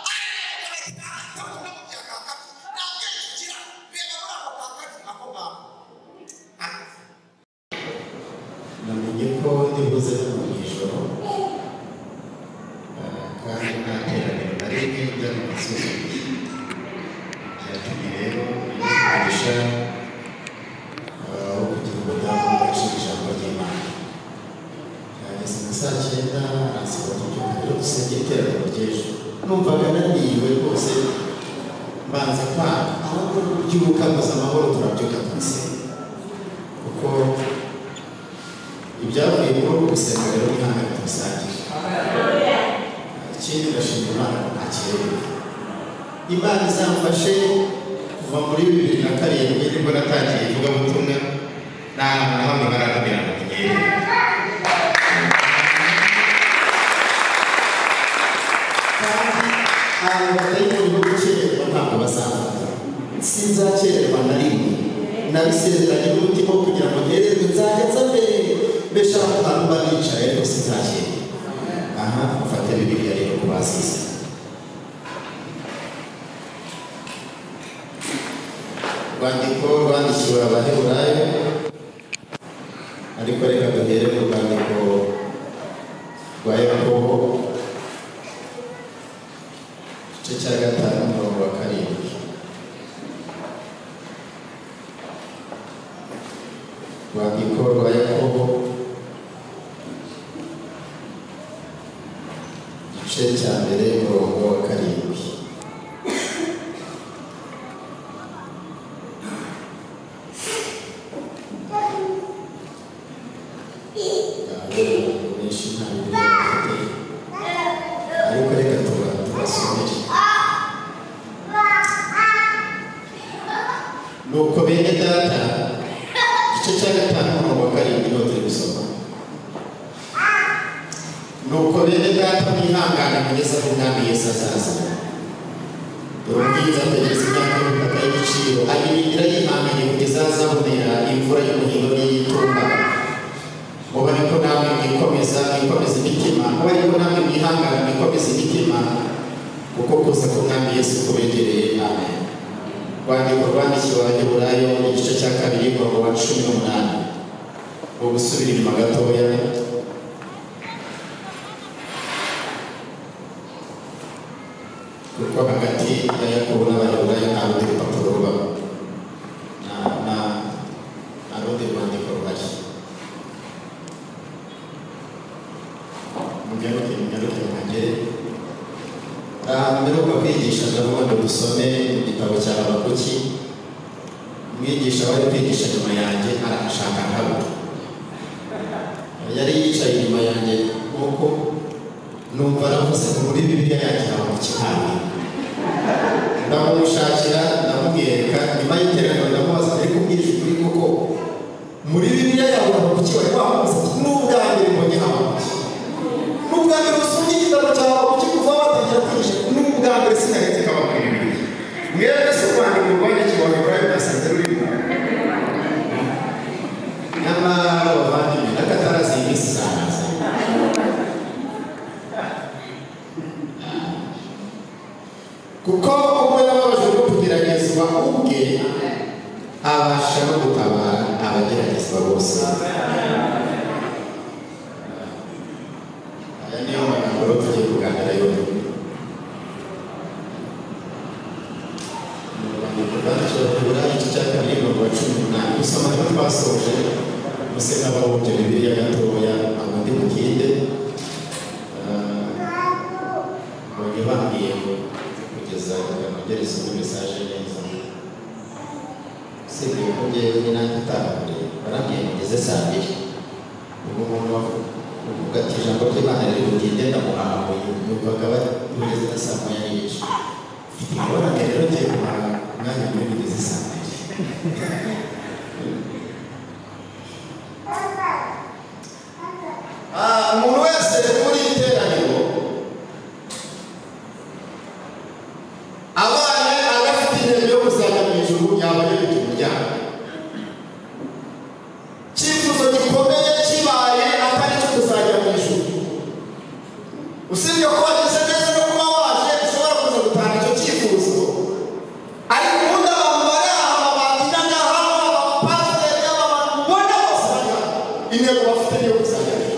hariya mu kabati ka gatatu no mu bya ka kabiri, nta bwenge ugira, reba muri ako ka kabiri ako ngako. Namenye ko ndibuze hano mu ijoro, kandi nta teraniro na rimwe njya mu nsuzumiye. Byatumye rero umugisha wo kugira umudamu agaciro ijambo ry'Imana. Byageze nka saa 9 arasaba tubyuka rero dusenge iteraniro ry'ejo. Numvaga naniwe rwose, mbanza kwanga, ahubwo byuka gusa amahoro turabyuka turasenga. Kuko ibyavuye muri ubu gusenga rero mwihangane tubisangire. Ikindi ndashima Imana ko ntakerewe. Imana izamfashe kuva muri 2007 nibwo natangiye ivugabutumwa, nta hantu na hamwe barantumira ngo ngere. Kandi abantu batari mu gihugu gukererwa ntabwo bazafata. Sinzakererwa na rimwe. kuba nicaye ariko sintakeye. Aha mufate Bibiliya rero ku basize. Urwandiko rwandikiwe Abaheburayo, ariko reka duhere mu rwandiko rwa Yakobo igice cya 5 umurongo wa 7. Urwandiko rwa Yakobo igice cya 1 umurongo wa 7. Ariko reka tubasomere. Nuko bene data, igice cya 5 umurongo wa 7 niho turi gusoma. Nuko bene data mwihangane mugeze aho Umwami Yesu azaza. Dore umuhinzi ategereza imyaka y'ubutaka y'igiciro, ayirindira yihanganye kugeza azabonera imvura y'umuhindo n'iy'itumba. Muba ariko namwe mwikomeza imitima, muba ariko namwe mwihangana mwikomeza imitima, kuko kuza k'Umwami Yesu kubegereye. Amen. Urwandiko rwandikiwe Abaheburayo igice cya 2 umurongo wa 18. Mu gusubira inyuma gatoya, kuko hagati ya Yakobo n'Abaheburayo nta rundi rupapuro rubamo, nta rundi rwandiko ruhari. Munyaruke muhagere. Ahantu mperuka kwigisha ndavuga ngo dusome mu gitabo cya Habakuki. Umwigisha wari kwigisha nyuma yanjye arahashaka nkabura. Yari yicaye inyuma yanjye nk'uko numva aravuze ngo muri Bibiliya yanjye Habakuki ntawe. Ndamushakira ndamwereka, nyuma y'iteraniro ndamubaza ariko ubwije ukuri koko muri Bibiliya yawe Habakuki wari wamubaza ati n'ubwa mbere mbonye Habakuki, n'ubwa mbere usomye igitabo cya Habakuki kuva watangira kwigisha, n'ubwa mbere sinahetse kaba muri Bibiliya. Mwebwe se urwandiko rwandikiwe Abaheburayo mwasanze rurimo? Nyamara bavandimwe n'akatarazi iyi minsi izanaza. Kuko ubwo yababajwe no kugeragezwa ubwe, abasha no gutabara abageragezwa bose. Aya niyo magambo rero tugiye kuganira yonyine. Mu rwandiko rwandikiwe Abaheburayo igice cya 2 umurongo wa 18. Gusoma niho twasoje, muse n'ababumbye Bibiliya gatoya ntabwo ndi butinde. Mbonye bambwiye ngo kugeza nongere isome mesaje neza. Usibye ko njyewe nanjye utahuriye, barambwiye ngo ngeze saa 2. Ubwo umuntu uvuga ati ijambo ry'Imana riri butinde ndamuhahamuye, numvaga bugeze na saa 1:30. Mfite ingorane rero ngiye kumara umwanya munini ugeze saa 2. Umuntu wese muri iri teraniro abaye adafite intego yo kuzajya mu ijuru yaba yubitse umuryango. Icyifuzo gikomeye kibaye atari icyo kuzajya mu ijuru, usibye ko wagize neza no kuba waje ushobora kuza gutanga icyo cyifuzo, ariko ubundi abantu bari aha batinda hano, abapasiteri, abantu ubona bose bari hano, intego bafite niyo kuzajya mu ijuru.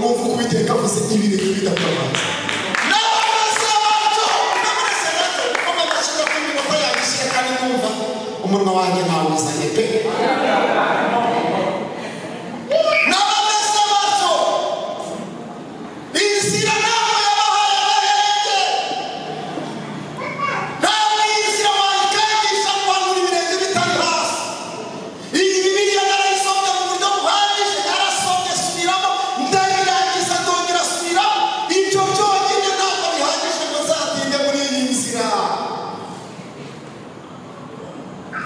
mwumve uko Uwiteka avuze ibirenge bidatabaza. Umunwa wanjye ntawuzanye pe. N'abameze batyo inzira ntabwo yabahaye amahenge, ntabwo iyi nzira wayikangisha kumanura ibirenge bitari hasi. Iyi Bibiliya narayisomye mu buryo buhagije, narasomye subiramo, ndayirangiza ndongera subiramo. Ibyo byonyine ntabwo bihagije ngo nzatinde muri iyi nzira.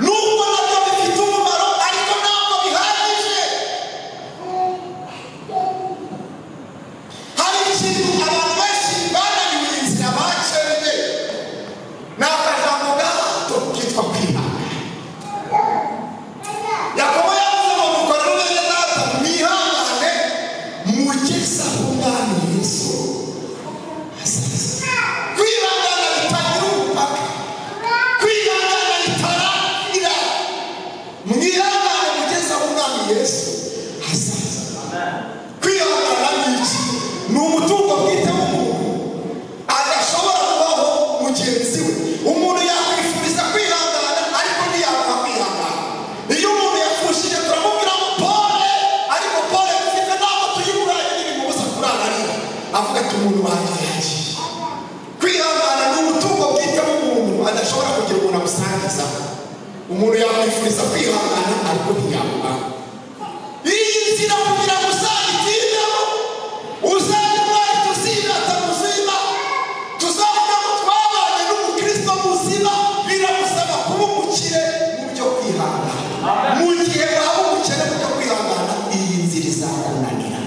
Nubwo nabyo bifite umumaro ariko ntabwo bihagije. Hari ikintu abantu benshi bananiwe inzira bakeneye, ni akajambo gato kitwa kwihangana. Yakobo yavuze ngo nuko rero bene data mwihangane mugeze aho Umwami Yesu azaza. Kwihangana bitagira umupaka, kwihangana bitarangira. Mwihangane mugeze aho Umwami Yesu azaza. Kwihangana ni iki? Ni umutungo bwite w'umuntu adashobora kubaho mugenzi we. Umuntu yakwifuriza kwihangana ariko ntiyamuha kwihangana. Iyo umuntu yapfushije turamubwira ngo pole, ariko pole dufite ntabwo tuyiburaye ntibimubuza kurara arira avuga ati umuntu wanjye yagiye. Kwihangana ni umutungo bwite w'umuntu adashobora kugira umuntu amusangizaho. Umuntu yakwifuriza kwihangana ariko ntiyamuha. Iyi nzira kugira ngo uzayitindemo, uzajye tuzirata muzima, tuzavuga ko twabanye n'umukristo muzima, biragusaba kuba umukire mu byo kwihangana. Mu gihe waba umukene mu byo kwihangana, iyi nzira izakunanira.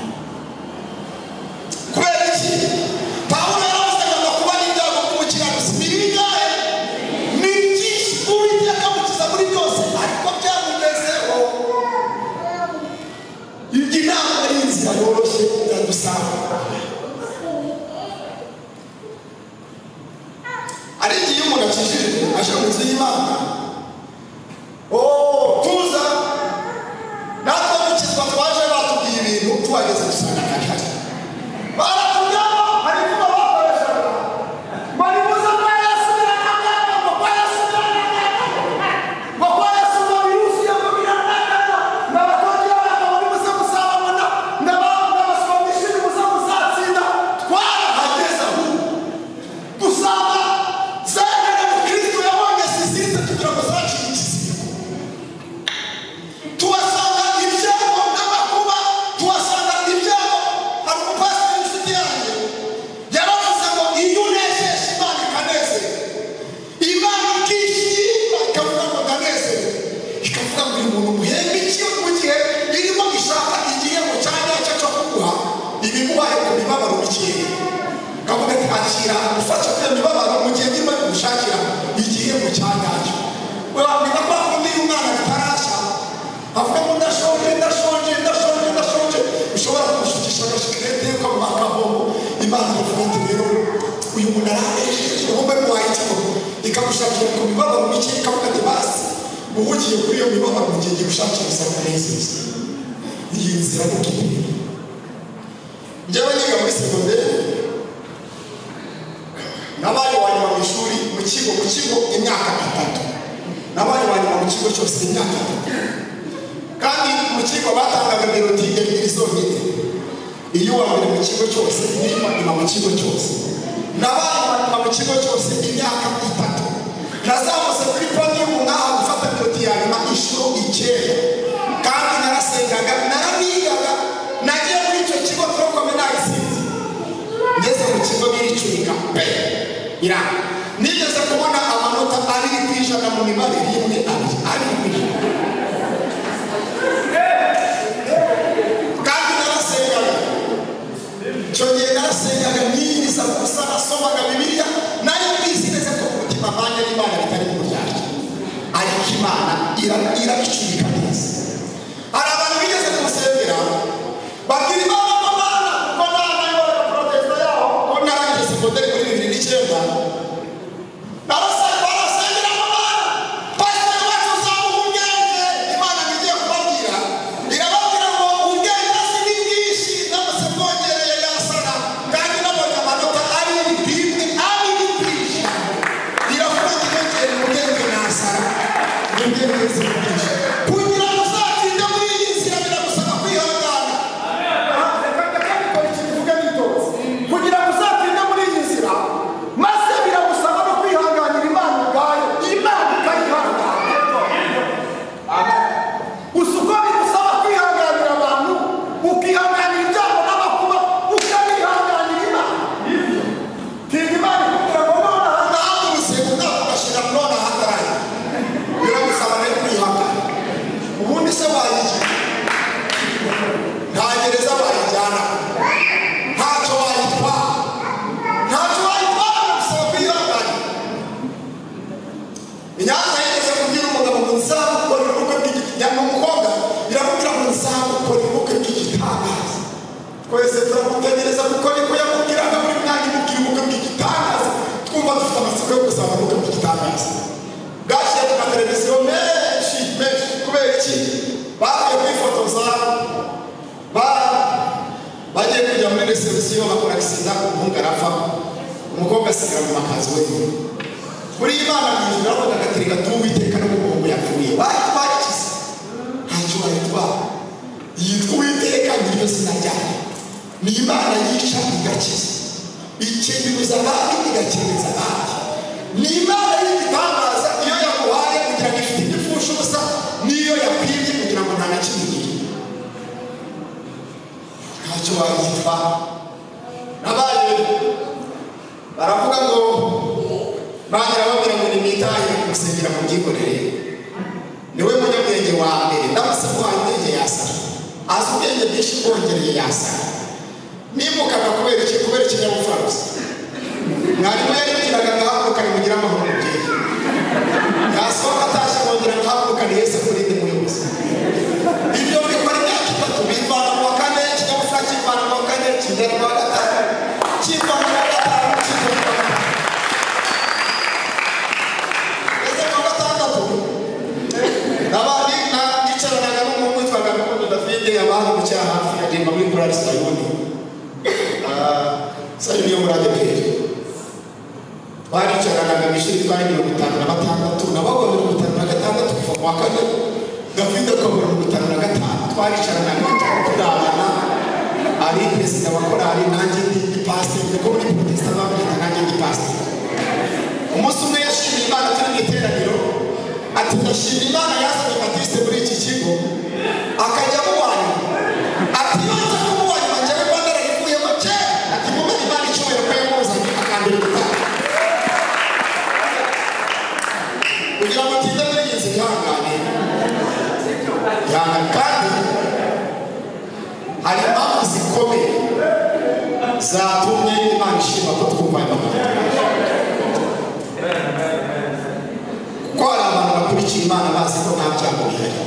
Kubera iki? Pawulo yaravuze ngo amakuba n'ibyago by'umukiranutsi ni bingahe? Ni byinshi. Uwiteka amukiza muri byose, ariko byamugezeho. Iyi ntabwo ari inzira yoroshye iradusaba. Ari igihe umuntu akijijwe aje mu nzu y'Imana, tuza natwe dukizwa twaje batubwiye ibintu, tuhageze dusanga ntabihari. Baratujyamo, hari imvugo bakoreshaga ngo nimuze kwa Yesu birananirana, ngo kwa Yesu birananirana, ngo kwa Yesu ngo biruzuye, ngo birananirana, ngo abatonyi b'abagabo nimuze muzababona, ngo abasomyi nimuze muzatsinda. Twarahageze ahubwo dusanga zengana Mukristo yabonye ziziritse kugira ngo zaciye ikiziba. Tuhasanga ibyago n'amakuba, tuhasanga ibyago. Hari umupasiteri w'inshuti yanjye yaravuze ngo iyo unesheje Imana ikanezerwa, Imana ikishima ikavuga ngo ndanezerwa, ikavuga ngo uyu muntu muhembe iki mu gihe irimo ishaka igihembo cya nyacyo cyo kuguha ibimuhaye ku mibabaro mikeya. Kavuga ati akira ufashe kuri iyo mibabaro mu gihe ndimo gushakira igihembo cya nyacyo. Ni kwa kundi iyo umwana bitarashya avuga ngo ndashonje ndashonje ndashonje ndashonje, ushobora kumushukisha agashikarete ukamuha akabombo. Imana ikavuga ati rero uyu muntu aranesheje, wowe muhaye ikigo, ikagushakira ku mibabaro mike, ikavuga ati basi uhugiye kuri iyo mibabaro mu gihe gigushakira uzakunezeza. Iyi nzira ni ukibiri. Njyewe niga muri segonderi nabaye wa nyuma mu ishuri mu kigo imyaka 3. Nabaye wa nyuma mu kigo cyose imyaka 3. Kandi mu kigo batangaga melodi ebyiri zonyine, iyo uwa mbere mu kigo cyose n'iyo nyuma mu kigo cyose. Nabaye wa nyuma mu kigo cyose imyaka 3. Nazamutse kuri podium nkaha gufata melodi ya nyuma inshuro 9. Kandi narasengaga, naranigaga, nagiye muri icyo kigo turokome nagisinze. Ngeze mu kigo biricurika pe iranga. Nigeze kubona amanota 2% mu mibare, 1 2 2%. Kandi narasengaga. Icyo gihe narasengaga niyiriza gusa, nasomaga Bibiliya, nari mbizi neza ko umutima wanjye n'Imana bitari mu buryarya, ariko Imana irabicurika neza. Hari abantu bigeze kumusengera babwira Imana ko Mana ko nanayoboraga protesta yaho, ko narangije segonderi muri 2009. Ubundi se wayigira nta gereza wayijyana, ntacyo wayitwara, ntacyo wayitwara, bisaba kwihangana. Inyanza yigeze kubwira umugabo ngo nzagukorera ubukwe bw'igitangaza, umukobwa iramubwira ngo nzagukorera ubukwe bw'igitangaza. Twese turamutegereza kuko niko yamubwiraga buri mwanya, imubwira ubukwe bw'igitangaza, twumva dufite amatsiko yo gusaba ubukwe bw'igitangaza. Bwashyira ku mateleviziyo menshi menshi. Kubera iki? Bagiye kwifotoza, bagiye kujya muri resebusiyo, bakora agisida, umuhungu arapfa, umukobwa asigara mu makazi wenyine. Buri Imana mu ijuru iravuga ati reka tuwiteka n'umuhungu yapfuye, wayitwara iki se? Ntacyo wayitwara. Yitwa Uwiteka, niryo zina ryayo. Ni Imana yica igakiza, ikenyuza abandi igakenyeza abandi. Ni Imana y'igitangaza, iyo yaguhaye kugira ngo ifite ibyo ipfusha ubusa, n'iyo yakwibye kugira ngo nta na kimwe ugire. Ntacyo wayitwara. Nabaye baravuga ngo Imana irababwira ngo nimwitahire kumusengera mubyihorere, niwe munyabwenge wa mbere. Ndamutse muhaye ubwenge yasara, azi ubwenge bwinshi bwongereye yasara. Nimukaga kubera iki? Kubera ikinyabupfura gusa. Mwarimu yaribwiraga ngahaguruka nimugire amahoro mubyeyi, yasohoka atashye mwongera ngahaguruka ni Yesu akurinde muyobozi. Ibyo bikora imyaka itatu, bivana mu wa kane ikinyabupfura, kivana mu wa kane kijyana mu wa gatanu, kivana mu wa gatanu kijyana mu wa gatanu. Ese mu wa gatandatu nicaranaga n'umuhungu witwaga Rukundo David, abari mu cyaha hafi agenda muri korali Sayuni, Sayuni yo muri ADEPR. Twaricaranaga mu ishuri, twari 56, nabo 56 kuva mu wa kane, David akaba 55. Twaricaranaga turabana, ari perezida wa korali nanjye ndi pasiteri, kuko muri protestant bamwita nanjye ndi pasiteri. Umunsi umwe yashimiye Imana turi mu iteraniro, ati ndashima Imana yazanye Batiste muri iki kigo akajya amuwanya. Ati iyo nza kumuwanya njyewe mba narayivuyemo kera. Ati mumpe Imana icyubahiro ko yamuzanye akambera ubutaha. Kugira ngo utinde muri iyi nzira ihangane, ihangane. Kandi hari impamvu zikomeye zatumye Imana ishima ko twumva aya magambo, kuko hari abantu bakurikiye Imana bazi ko nta byago bihari.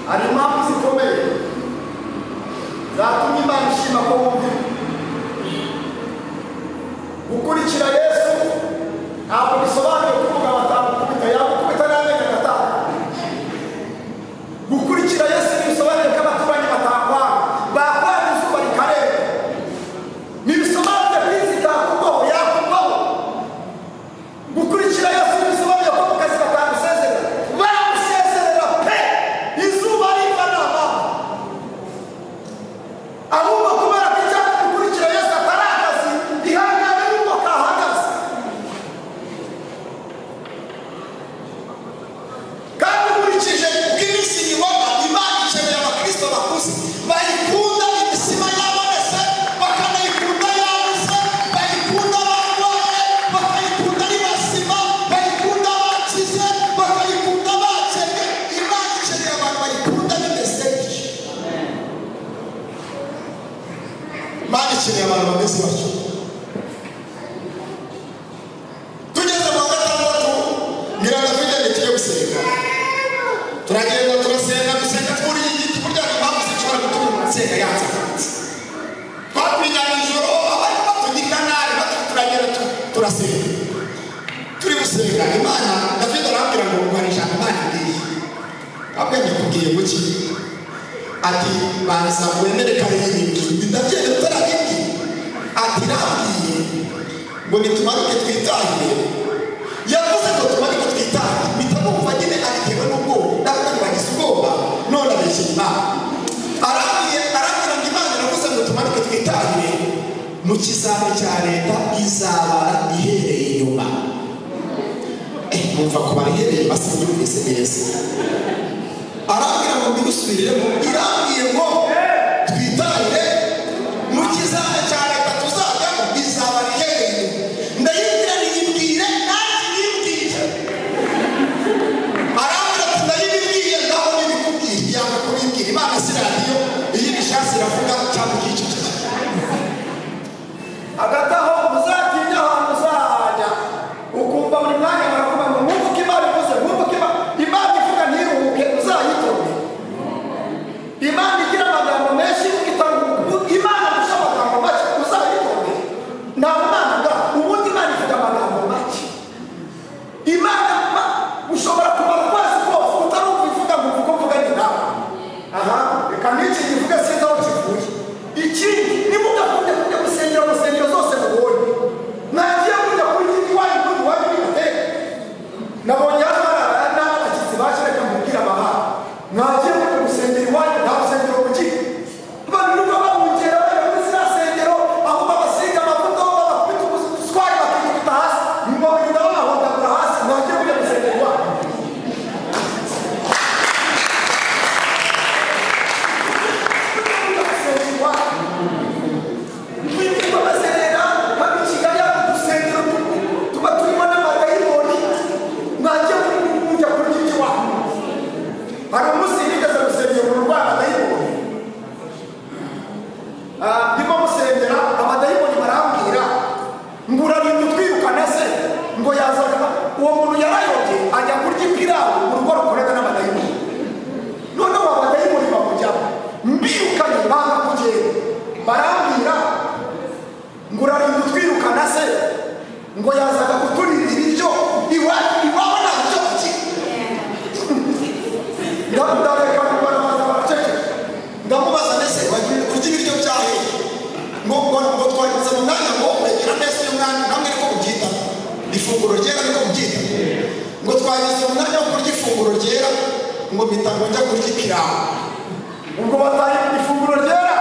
Hari impamvu zikomeye zatumye Imana ishima ko wumva. Gukurikira Yesu ntabwo bisobanuye ko umugabo atamukubita, yagukubita n'amenyo agatanga. Gukurikira Yesu ntibisobanuye ko abaturanyi batakwanga, bakwanga izuba rikarenga. Ntibisobanuye ko inzu itakugwaho, yakugwaho. Gukurikira Yesu ntibisobanuye ko mu kazi batagusezerera, baragusezerera pe, izuba riva nta mpamvu. Ahubwo kubera ko icyaha gukurikira Yesu atari akazi, ihangane n'ubwo kahagaze. Kandi nkurikije uko iminsi ibibona, Imana ikeneye abakristo bakuze bayikunda imisima yabonetse, bakanayikunda yabuze, bayikunda barwaye, bakayikunda ari bazima, bayikunda bakize, bakayikunda bakennye. Imana ikeneye abantu bayikunda bimeze bityo. Imana ikeneye abantu bameze batyo. Tugeze mu wa gatandatu, mbwira David ngo tujye gusenga. Turagenda turasenga, dusenga twuriye igiti. Burya hari impamvu zishobora gutuma umuntu asenga yanze akanze. Twaturijyana ijoro, abarimo batugirira nabi, turagenda turasenga. Turi gusenga Imana, David arambwira ngo hari ijambo Imana imbwiye. Abwira ndikubwiye guki? Ati banza wemere ko ari iyimbwiye. Ndabyemera utarabimbwiye. Ati irambwiye ngo nitumanuke twitahire. Yavuze ngo tumanuke twitahire, mpita numva nyine abitewe n'ubwoba. Ndavuga ngo bagize ubwoba none abeshye Imana. Arambwiye, arambwira ngo Imana iravuze ngo tumanuke twitahire, mu kizami cya leta izabara ihereye inyuma. Numva kubara ihereye inyuma sinyumvise neza. Arambwira ngo mbigusubiriremo, irambwiye ngo twitahire mu kizami cya leta tuzajyamo izabara ihereye inyuma. Ndayibwira niyibwire nanjye. Ukumva buri mwanya baravuga ngo mwumve uko Imana ivuze, mwumve uko Imana ivuga, ntiruhuke, uzayitonde. Imana igira amagambo menshi, Imana gusa amagambo make, uzayitonde. Nta Mana bwa ubundi Imana ivuga amagambo make. Imana ushobora kumara ukwezi kose utarumva ivuga ngo uvuge mvuganye nawe. Aha, reka n'iki givuge sinzi aho kivuye. Ikindi, nimugakunde kujya gusengera mu nsengero zose mubonye. Mwagiye mujya kuri giti wanyu n'ubu wanyu bibateka. Nabonye hano n'abashyitsi baje, reka mubwire amahanga. Mwagiye mujya gusengera iwanyu, nta rusengero mugira. Abantu nubwo babungera bajya muri ziriya nsengero, aho babasiga amavuta, aho babakubita uduswari bakikubita hasi, nyuma bagenda babahondagura hasi. Mwagiye mujya gusengera iwanyu. Mujya gusengera iwanyu. Mwirirwa bazerera, hano i Kigali hari udusengero tuba turimo n'amadayimoni. Mwagiye mujya kurya iwanyu. Hari umunsi nigeze gusengera umuntu urwaye amadayimoni. Ndimo musengera, amadayimoni barambwira ngo urarinda utwirukana se, ngo yazaga. Uwo muntu yarayobye ajya kurya ipirawu mu rugo rukorana n'amadayimoni. Noneho amadayimoni bamujyamo, mbirukanye banga kugenda. Barambwira ngo urarinda utwirukana se, ngo yazaga kuturira ibiryo iwabo nta byo kurya. Ndareka barabanza baraceceka. Ndamubaza mbese wagiye kurya ibiryo byahe? Ngo twageze mu mwanya ngo kwegera neza uyu mwanya, namwe niko mubyita ifunguro ryera, niko mubyita. Ngo twageze mu mwanya wo kurya ifunguro ryera, ngo mpita ngo njya kurya ipirawu. Ubwo bataye ifunguro ryera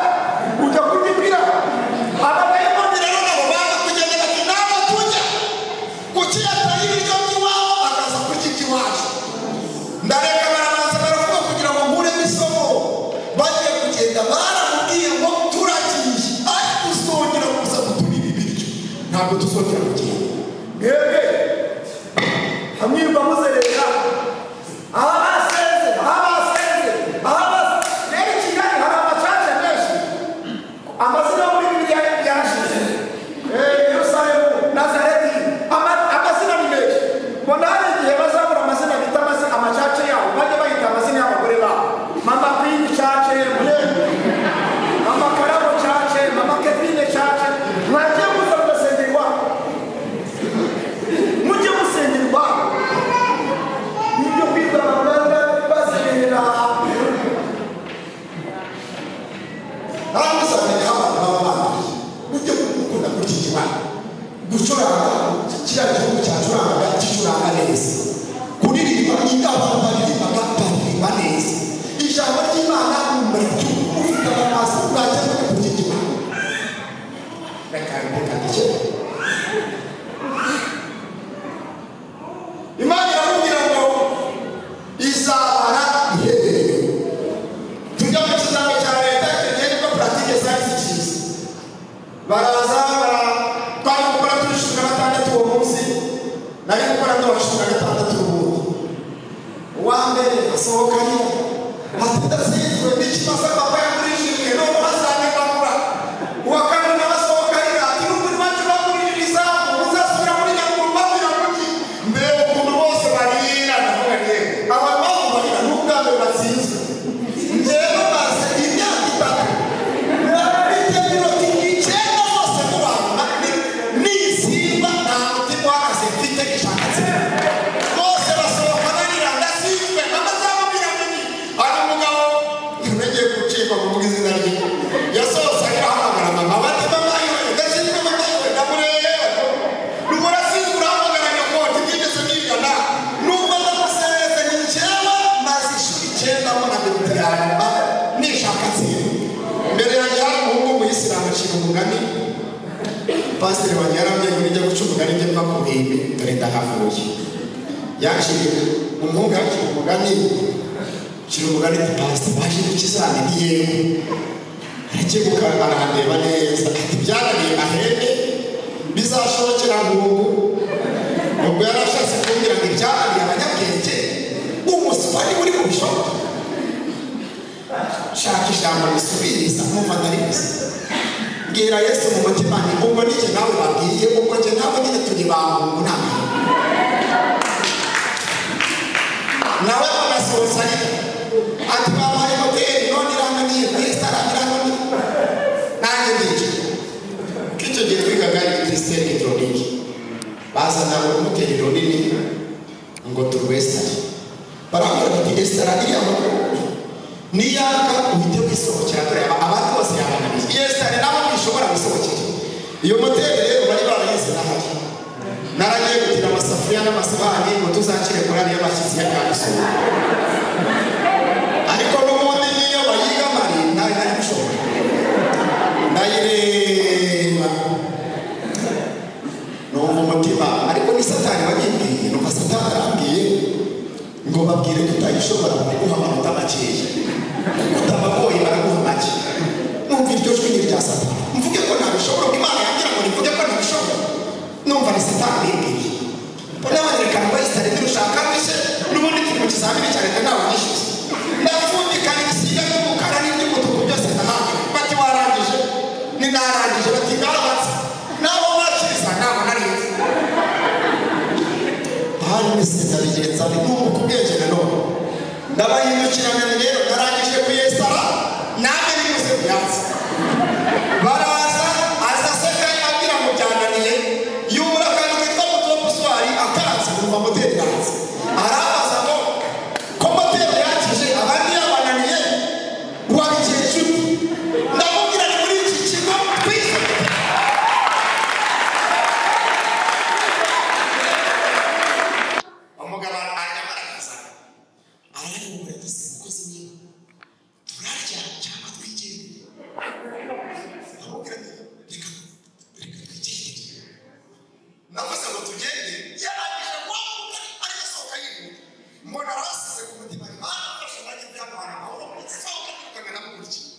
ujya kurya ipirawu. Abadayimoni rero nabo banga kugenda, bati ntabwo tujya. Kuki yataye ibiryo by'iwabo akaza kurya iby'iwacu? Ndareka barabanza baravuga kugira ngo nkuremo isomo. Bagiye kugenda baramubwiye ngo turagiye, ariko uzongera kuza kuturira ibiryo, ntabwo tuzongera kugenda. Mwebwe hamwirwa muzerera aho basenze, aho basenze, aho basenze. Rero i Kigali hari amacaca menshi, amazina yo muri Bibiliya yarashize. Yerusalemu, Nazareti, amazina ni menshi. Mbona hari igihe bazabura amazina bita amacaca yabo, bajya bayita amazina y'abagore babo. Mama Queen Church, Mama Karabo Church, Mama Kevine Church. Mwagiye muza mugasengera iwabo. Mujye musengera iwabo. Nibyo kwibwa abantu bazerera. Nawe muzamenya aho abantu baba banduye. Mujye mukunda kurya ikibanza. Gucuranga, kiriya gihugu cyacurangaga gicuranga neza. Kuririmba, iyo abantu baririmbaga baririmba neza. Ijambo ry'Imana muraryumva, mufite amaso, mwajya mujya kurya ikibanza. Reka reka ndekere. Imana iramubwira ngo izabara iherereye. Tujya mu kizami cya leta, icyo gihe nibwo puratike zari zikiza. Baraza twari gukora turi 16 uwo munsi, nari gukora ndi uwa 16 ubundi. Uwa mbere asohoka arira, ati ndatsinzwe n'ikimasa papa yagurishije, noneho azanyambagura. Uwa kabiri nawe asohoka arira, ati n'ukuri iwacu bagurishije isambu, uzasubira muri Nyaruguru babwira kuki? Mbega ukuntu bose barira, ndavuga nti aba mpamvu barira ni ubwa mbere batsinzwe. Njyewe maze imyaka 3 narafite minota 9 zose mu bantu, nitsinda nta mutima w'akazi mfite gishaka nsinda. Bose basohoka barira, ndatsinzwe, mama azamubwira ngo iki? Hari umugabo nagiye gucikwa kuvuga izina rye, yasohotse arira ahamagara mama, bati mama yiwe, ndatsinzwe mama yiwe, ndamureba. Nubu urahamagara nyoko, ntibwigeze mwigana. Nubwo ndamusereze ni njyewe maze ishuri 9 mbona minota ya nyuma nishaka nsinda. Imbere yanjye hari umuhungu w'umuyisilamu acira umugani. Pasiteri wanjye yarambwiye ngo nijya guca umugani njye mva ku ruhimbi, dore ndahavuye. Yaciye umuhungu yaciye umugani, acira umugani ati pasiteri waje mu kizami? Nti yego. Arakebuka arandeba neza, ati byananiye mahembe bizashobokera nkungu. Ubwo yari ashatse kumbwira ngo ibyananiye abanyabwenge, umuswa ni uri kubishobora. Shaka ijambo risubiriza, nkumva ndaribuze. Mbwira Yesu mu mutima nti ubwo ni jye nawe babwiye, ubwo jye nawe nyine turi ba muntu nta mahembe. Azana urumuteri runini ngo turwesitare. Barambwira bati esitara iriya moto niyaka uhite wisohokera, tureba abandi bose yabananiye. Iyo esitare nabo ntishobora gusohokera. Iyo moteri rero bari barayize n'ahari. Naragiye gutira amasafuriya n'amasahani ngo tuzakire korali y'abashyitsi ya Kagisoro. Ariko n'ubundi niyo bayiga mari nari nari gushobora. Ndayireba numva umutima, ariko ni Satani wagimbwiye. Numva Satani arambwiye ngo babwire ko utayishobora kuguha amanota makeya, kuko utabagoye baraguha make. Numva iryo jwi ni irya Satani. Mvuge ko ntabishobora, ubwo Imana yambwira ngo nimvuge ko ntabishobora. Numva ni Satani wimbwiye. N'abanyerekana ngo esitare ntirushaka rushye, n'ubundi turi mu kizamini cya leta ntawe ugishyuza. Ndapfundikana ibisiga by'umukara n'iby'umutuku byose ndahanga. Bati warangije? Ninarangije. Bati ngabatse. Nabo bakiza ntabwo narinzi. Hari wese ndabigenza numva ubwenge nanone. Ndabahindukirana rero narangije kuyesitara namwe nimuze kuyanza. Baraza aza aseka abwira ngo byananiye. Yubura akantu kitwa mutopuswari akanze numva moteri yanze. Arabaza ngo ko moteri yakije abandi yabananiye wabigenje ute? Ndamubwira ni muri iki kigo twize. Umugabo aranyamaraza arayobora ati umukozi niba turarya cyangwa twigendere. Ndamubwira nti reka reka twigendere. Navuze ngo tugende, yarangije guhaguruka ariko asohoka yihuta. Mbona arasize ku mutima, Imana afashe nanjye byamuhana amahoro, nsohoka nirukana namukurikiye.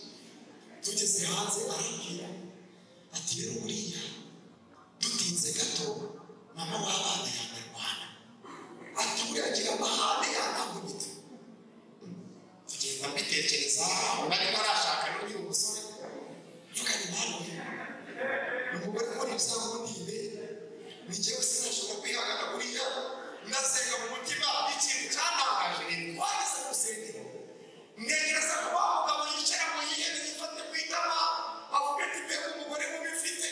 Tugeze hanze arambwira ati rero buriya dutinze gato mama w'abana yanarwana. Ati buriya agira amahane yanakubita. Tugenda mbitekereza, nari ntarashaka n'uyu musore. Mvuga ni Mana we, umugore ukora ibizamini ni njyewe sinashobora kwihangana buriya. Ndasenga mu mutima, ikintu cyantangaje ni twageze mu rusengero. Ntekereza ko wa mugabo yicara ngo yihebe yifate ku itama avuge ati mbega umugore mubi mfite,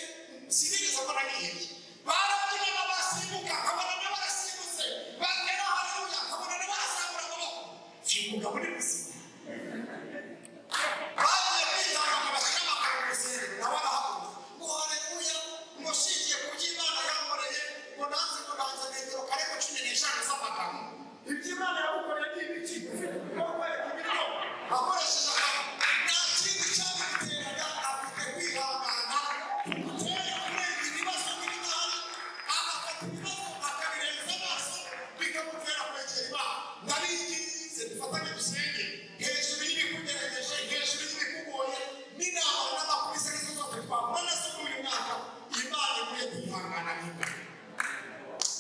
sinigeze mbona nkihebye. Barabyina basimbuka, nkabona n'abarasimbutse, batera haleluya, nkabona n'abarazamura amaboko. Si umugabo ni muzima. Bagiye kwitanga ngo bashyire amakaro mu rusengero, nawe arahaguruka ngo haleluya, ngo nshingiye ku byo Imana yankoreye, ngo nanze ngo nanze metero kare ngo 15 z'amagambo. Ibyo Imana yagukoreye ni ibiki? Ufite umugabo ukwereka ibirimo akoresheje akanwa. Nta kindi cyabimuteraga, afite kwihangana kumutera kurenga ibibazo n'ibidahari, agafata ibibazo akabirenza amaso, bikamutera kwegera Imana. Ndabinginze dufatanye dusenge hejuru y'ibikugerageje, hejuru y'ibikugoye, n'inama n'amakuru izo arizo zose twahura nazo muri uyu mwaka. Imana ikwiye kwihangana n'ingabo.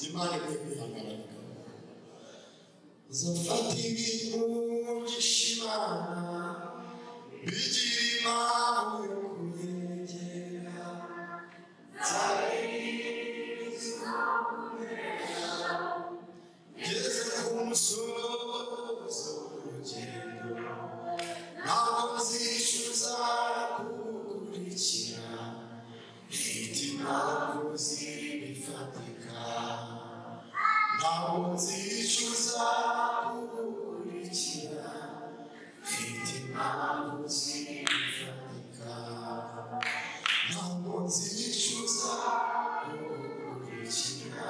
Imana ikwiye kwihangana n'ingabo. Zafata ibintu by'Imana bigira impamvu yo kuyegera. Ngeze ku musozo w'urugendo, ntabwo nzicuza kugukurikira. Mfite impamvu zibifatika, ntabwo nzicuza kugukurikira. Mfite impamvu zibifatika, ntabwo nzicuza kugukurikira.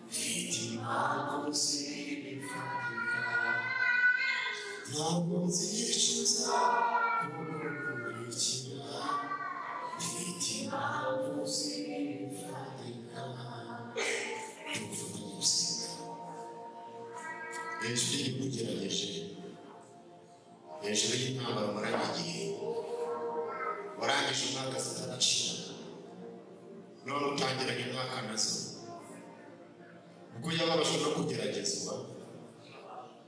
Mfite impamvu zibifatika, ntabwo nzicuza kugukurikira. Mfite impamvu zibifatika. Tugufatanye gusenga. Hejuru y'ibikugerageje, hejuru y'intambara umaranye igihe, warangije umwaka zitaracira, none utangiranye umwaka nazo. Ubwo yababajwe no kugeragezwa,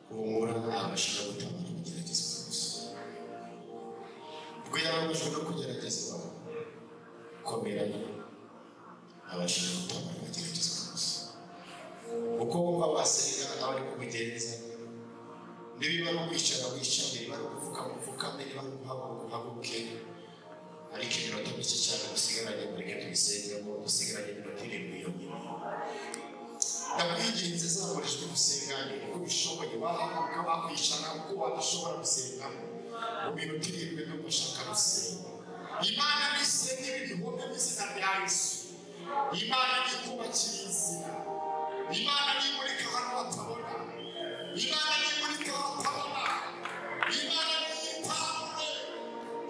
humura abasha no gutabara kugeragezwa gusa. Ubwo yababajwe no kugeragezwa, komera abasha no gutabara kugeragezwa gusa. Uko wumva wasenga aba ari kubigenza, niba ari ukwicara wicare, niba ari ukupfukama upfukame, niba ari ukuhaguruka uhaguruke. Ariko iminota mike cyane dusigaranye, mureke tuyisengemo. Dusigaranye iminota 7 yonyine. Ndakwinginze, zamura ijwi dusengane uko ubishoboye. Wahaguruka, wakwicara, uko wabishobora gusengamo mu minota 7 no gushaka gusenga. Imana nisenga ibi bihome mu izina rya Yesu. Imana nikubakira inzira. Imana nimurika ahantu hatabona. Imana nimurika ahantu hatabona. Imana niyitamure.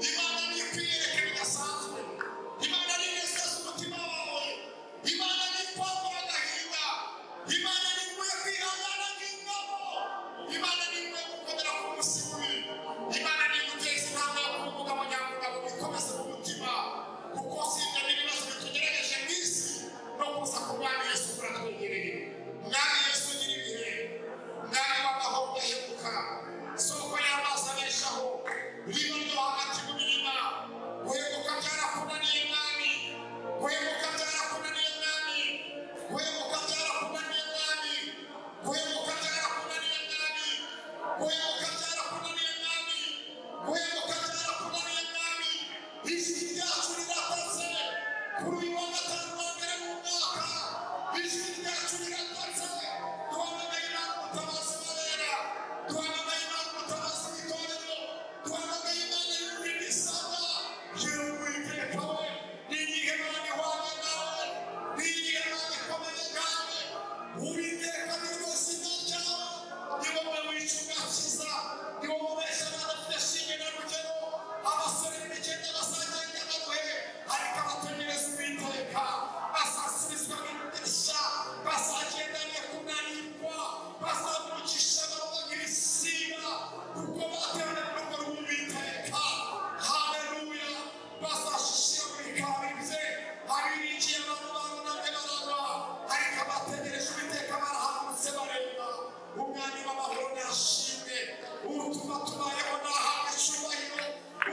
Imana nikwiyereke bidasanzwe. Imana ninezeza umutima wawe. Imana nikwambura agahinda. Imana niguye kwihangana nk'ingabo. Imana niguye gukomera ku munsi mubi. Imana niguteza intambwe yo kuba umugabo nyamugabo. Wikomeze mu mutima, kuko usibye n'ibibazo bitugerageje mu isi, no kuza ku Mwami Yesu kuratwegereye. Mwami Yesu, ugira ibihe, Mwami w'amahoro udahemuka, soko y'amazi abeshaho, riba ryo hagati mu mirima. Guhemuka byarakunaniye Mwami, guhemuka byarakunaniye Mwami, guhemuka byarakunaniye Mwami, guhemuka byarakunaniye Mwami, guhemuka byarakunaniye Mwami, guhemuka byarakunaniye Mwami. Ijwi ryacu riratatse kuri uyu wa gatanu wa mbere w'umwaka. Ijwi ryacu riratatse. Duhamagaye Imana umutabazi w'abera, duhamagaye Imana umutabazi w'itorero, duhamagaye Imana yujuje ibisabwa. Yewe Uwiteka we, ni iyihe Mana ihwanye nawe? Ni iyihe Mana ikomeye nkawe? Uwiteka, ni ryo zina ryawe. Ni wowe wica ugakiza, ni wowe ubesha abadafite shinge na rugero. Abasore n'imigenda bazagenda baruhe, ariko abategereza Uwiteka bazasubizwa nk'idirishya, bazagendane kunanirwa, bazamukisha amababa nk'ibisiga, kuko batewe n'urugo rw'Uwiteka. Haleluya! Bazashishira mu bikari bye. Abiringiye abantu barunamye baragwa, ariko abategereje Uwiteka barahagurutse bareba. Umwami w'amahoro nashimwe, utuma tubayeho nahabwa icyubahiro,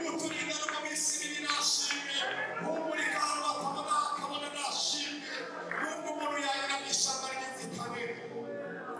uturinda no mu minsi mibi nashimwe, umurika ahantu hatabona akabona nashimwe. Nubwo umuntu yanyura mu ishyamba ry'inzitane,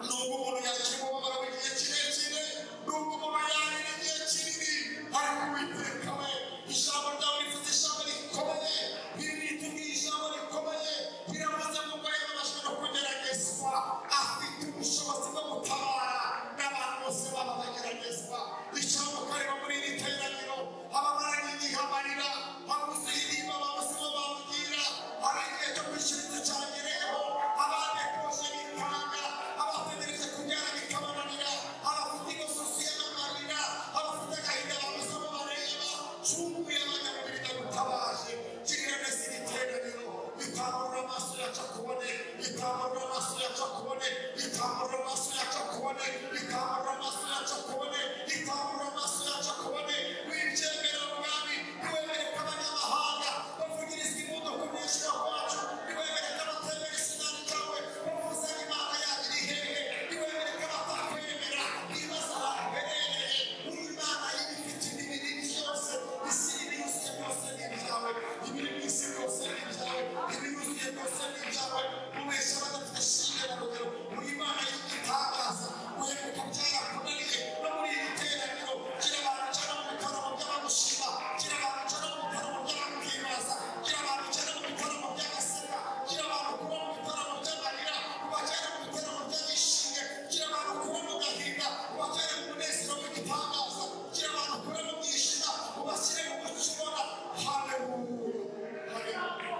nubwo umuntu yakira umubabaro w'igihe kirekire, nubwo umuntu yarira igihe kinini, ariko Uwiteka we, ijambo ryawe rivuze ijambo rikomeye. Ritubwiye ijambo rikomeye, riravuze ngo ubwo yababajwe no kugeragezwa, afite ubushobozi bwo gutabara n'abantu bose baba bageragezwa. Ijambo kareba muri iri teraniro, abamaranye igihe amarira, abuze intimba, babuze uwo babwira, hari igihe cyo kwishyura inzu cyagereyeho, abadepoje bikanga, abategereje kubyara bikabananira, abafite ingo zuzuyemo amarira, abafite agahinda babuze abo bareba. Cunguye abanyamubiri, ndagutabaje. Girira neza iri teraniro. Itamurura amaso yacu akubone, itamurura amaso yacu akubone, itamurura amaso yacu akubone, itamurura amaso yacu akubone, itamurura amaso yacu akubone. Wibyemera Mwami, ntiwemere ko abanyamahanga bavugirizwa impundu ku myinshuro kwacu, ntiwemere ko abatemera izina ryawe bavuze ngo Imana yabo iri hehe, ntiwemere ko abatakwemera bibaza ahantu uherereye. Uri Imana y'ibifite imibiri byose, isi n'ibiyuzuye byose ni ibyawe, ibiri mu isi byose ni ibyawe, ibiyuzuye byose ni ibyawe. Ubesha abadafite shinge na rugero, uri Imana y'igitangaza. Guhemuka byarakunaniye. No muri iri teraniro, gira abantu cyane mu bitaramo by'abagushima, gira abantu cyane mu bitaramo by'abaguhimbaza, gira abantu cyane mu bitaramo by'abaseka, gira abantu kuba mu bitaramo by'amarira, ubajyane mu bitaramo by'abishimye, gira abantu kuba mu gahinda, ubajyane mu munezero w'igitangaza, gira abantu kuba mu mwijima, ubashyire mu mucyo ubona. Haleluya, haleluya,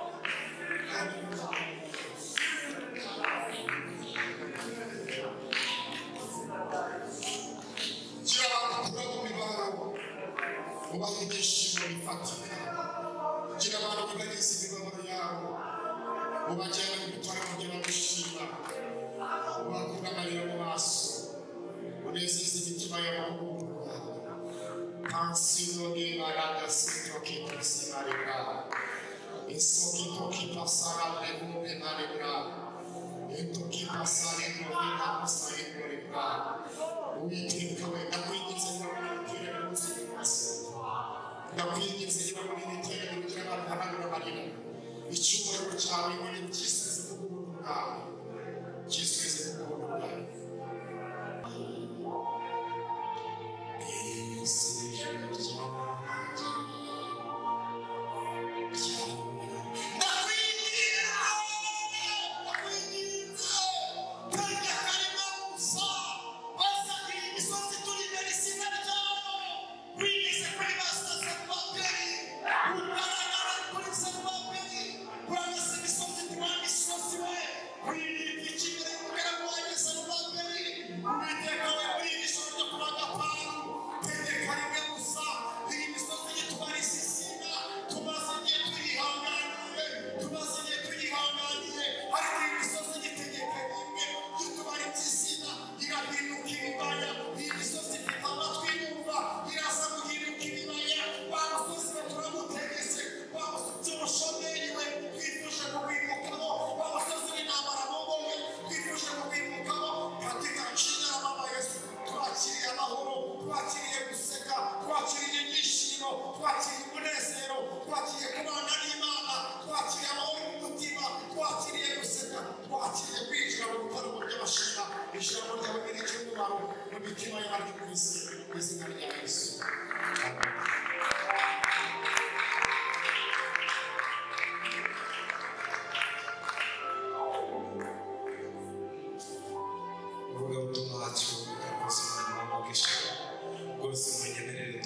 haleluya. Gira abantu ukura mu mibabaro, ubaha ibyishimo bifatika. Gira abantu bibagize imibabaro yabo, ubajyane mu bitaramo by'abagushima, ubakure amarira mu maso, unezeze imitima yabo ku buntu bwawe. Kansino de marada sinto ki pasimarebra. Inso ki pasara levo de marebra. Ento ki pasare no de pasare rebra. Uwiteka we, ndakwinginze ngo muri iri teraniro wuzuye amaso. Ndakwinginze niba muri iri teraniro ugira abantu uhanagura amarira. Icyubahiro cyawe muri cyisubize ku bw'ubuntu bwawe, cyisubize ku bw'ubuntu bwawe. Ese ijwi ryanjye Imitima yacu ku isi mu izina rya Yesu. Amen. Umuvugabutumwa wacu arakoze, Imana imuhe umugisha rwose. Munyemerere.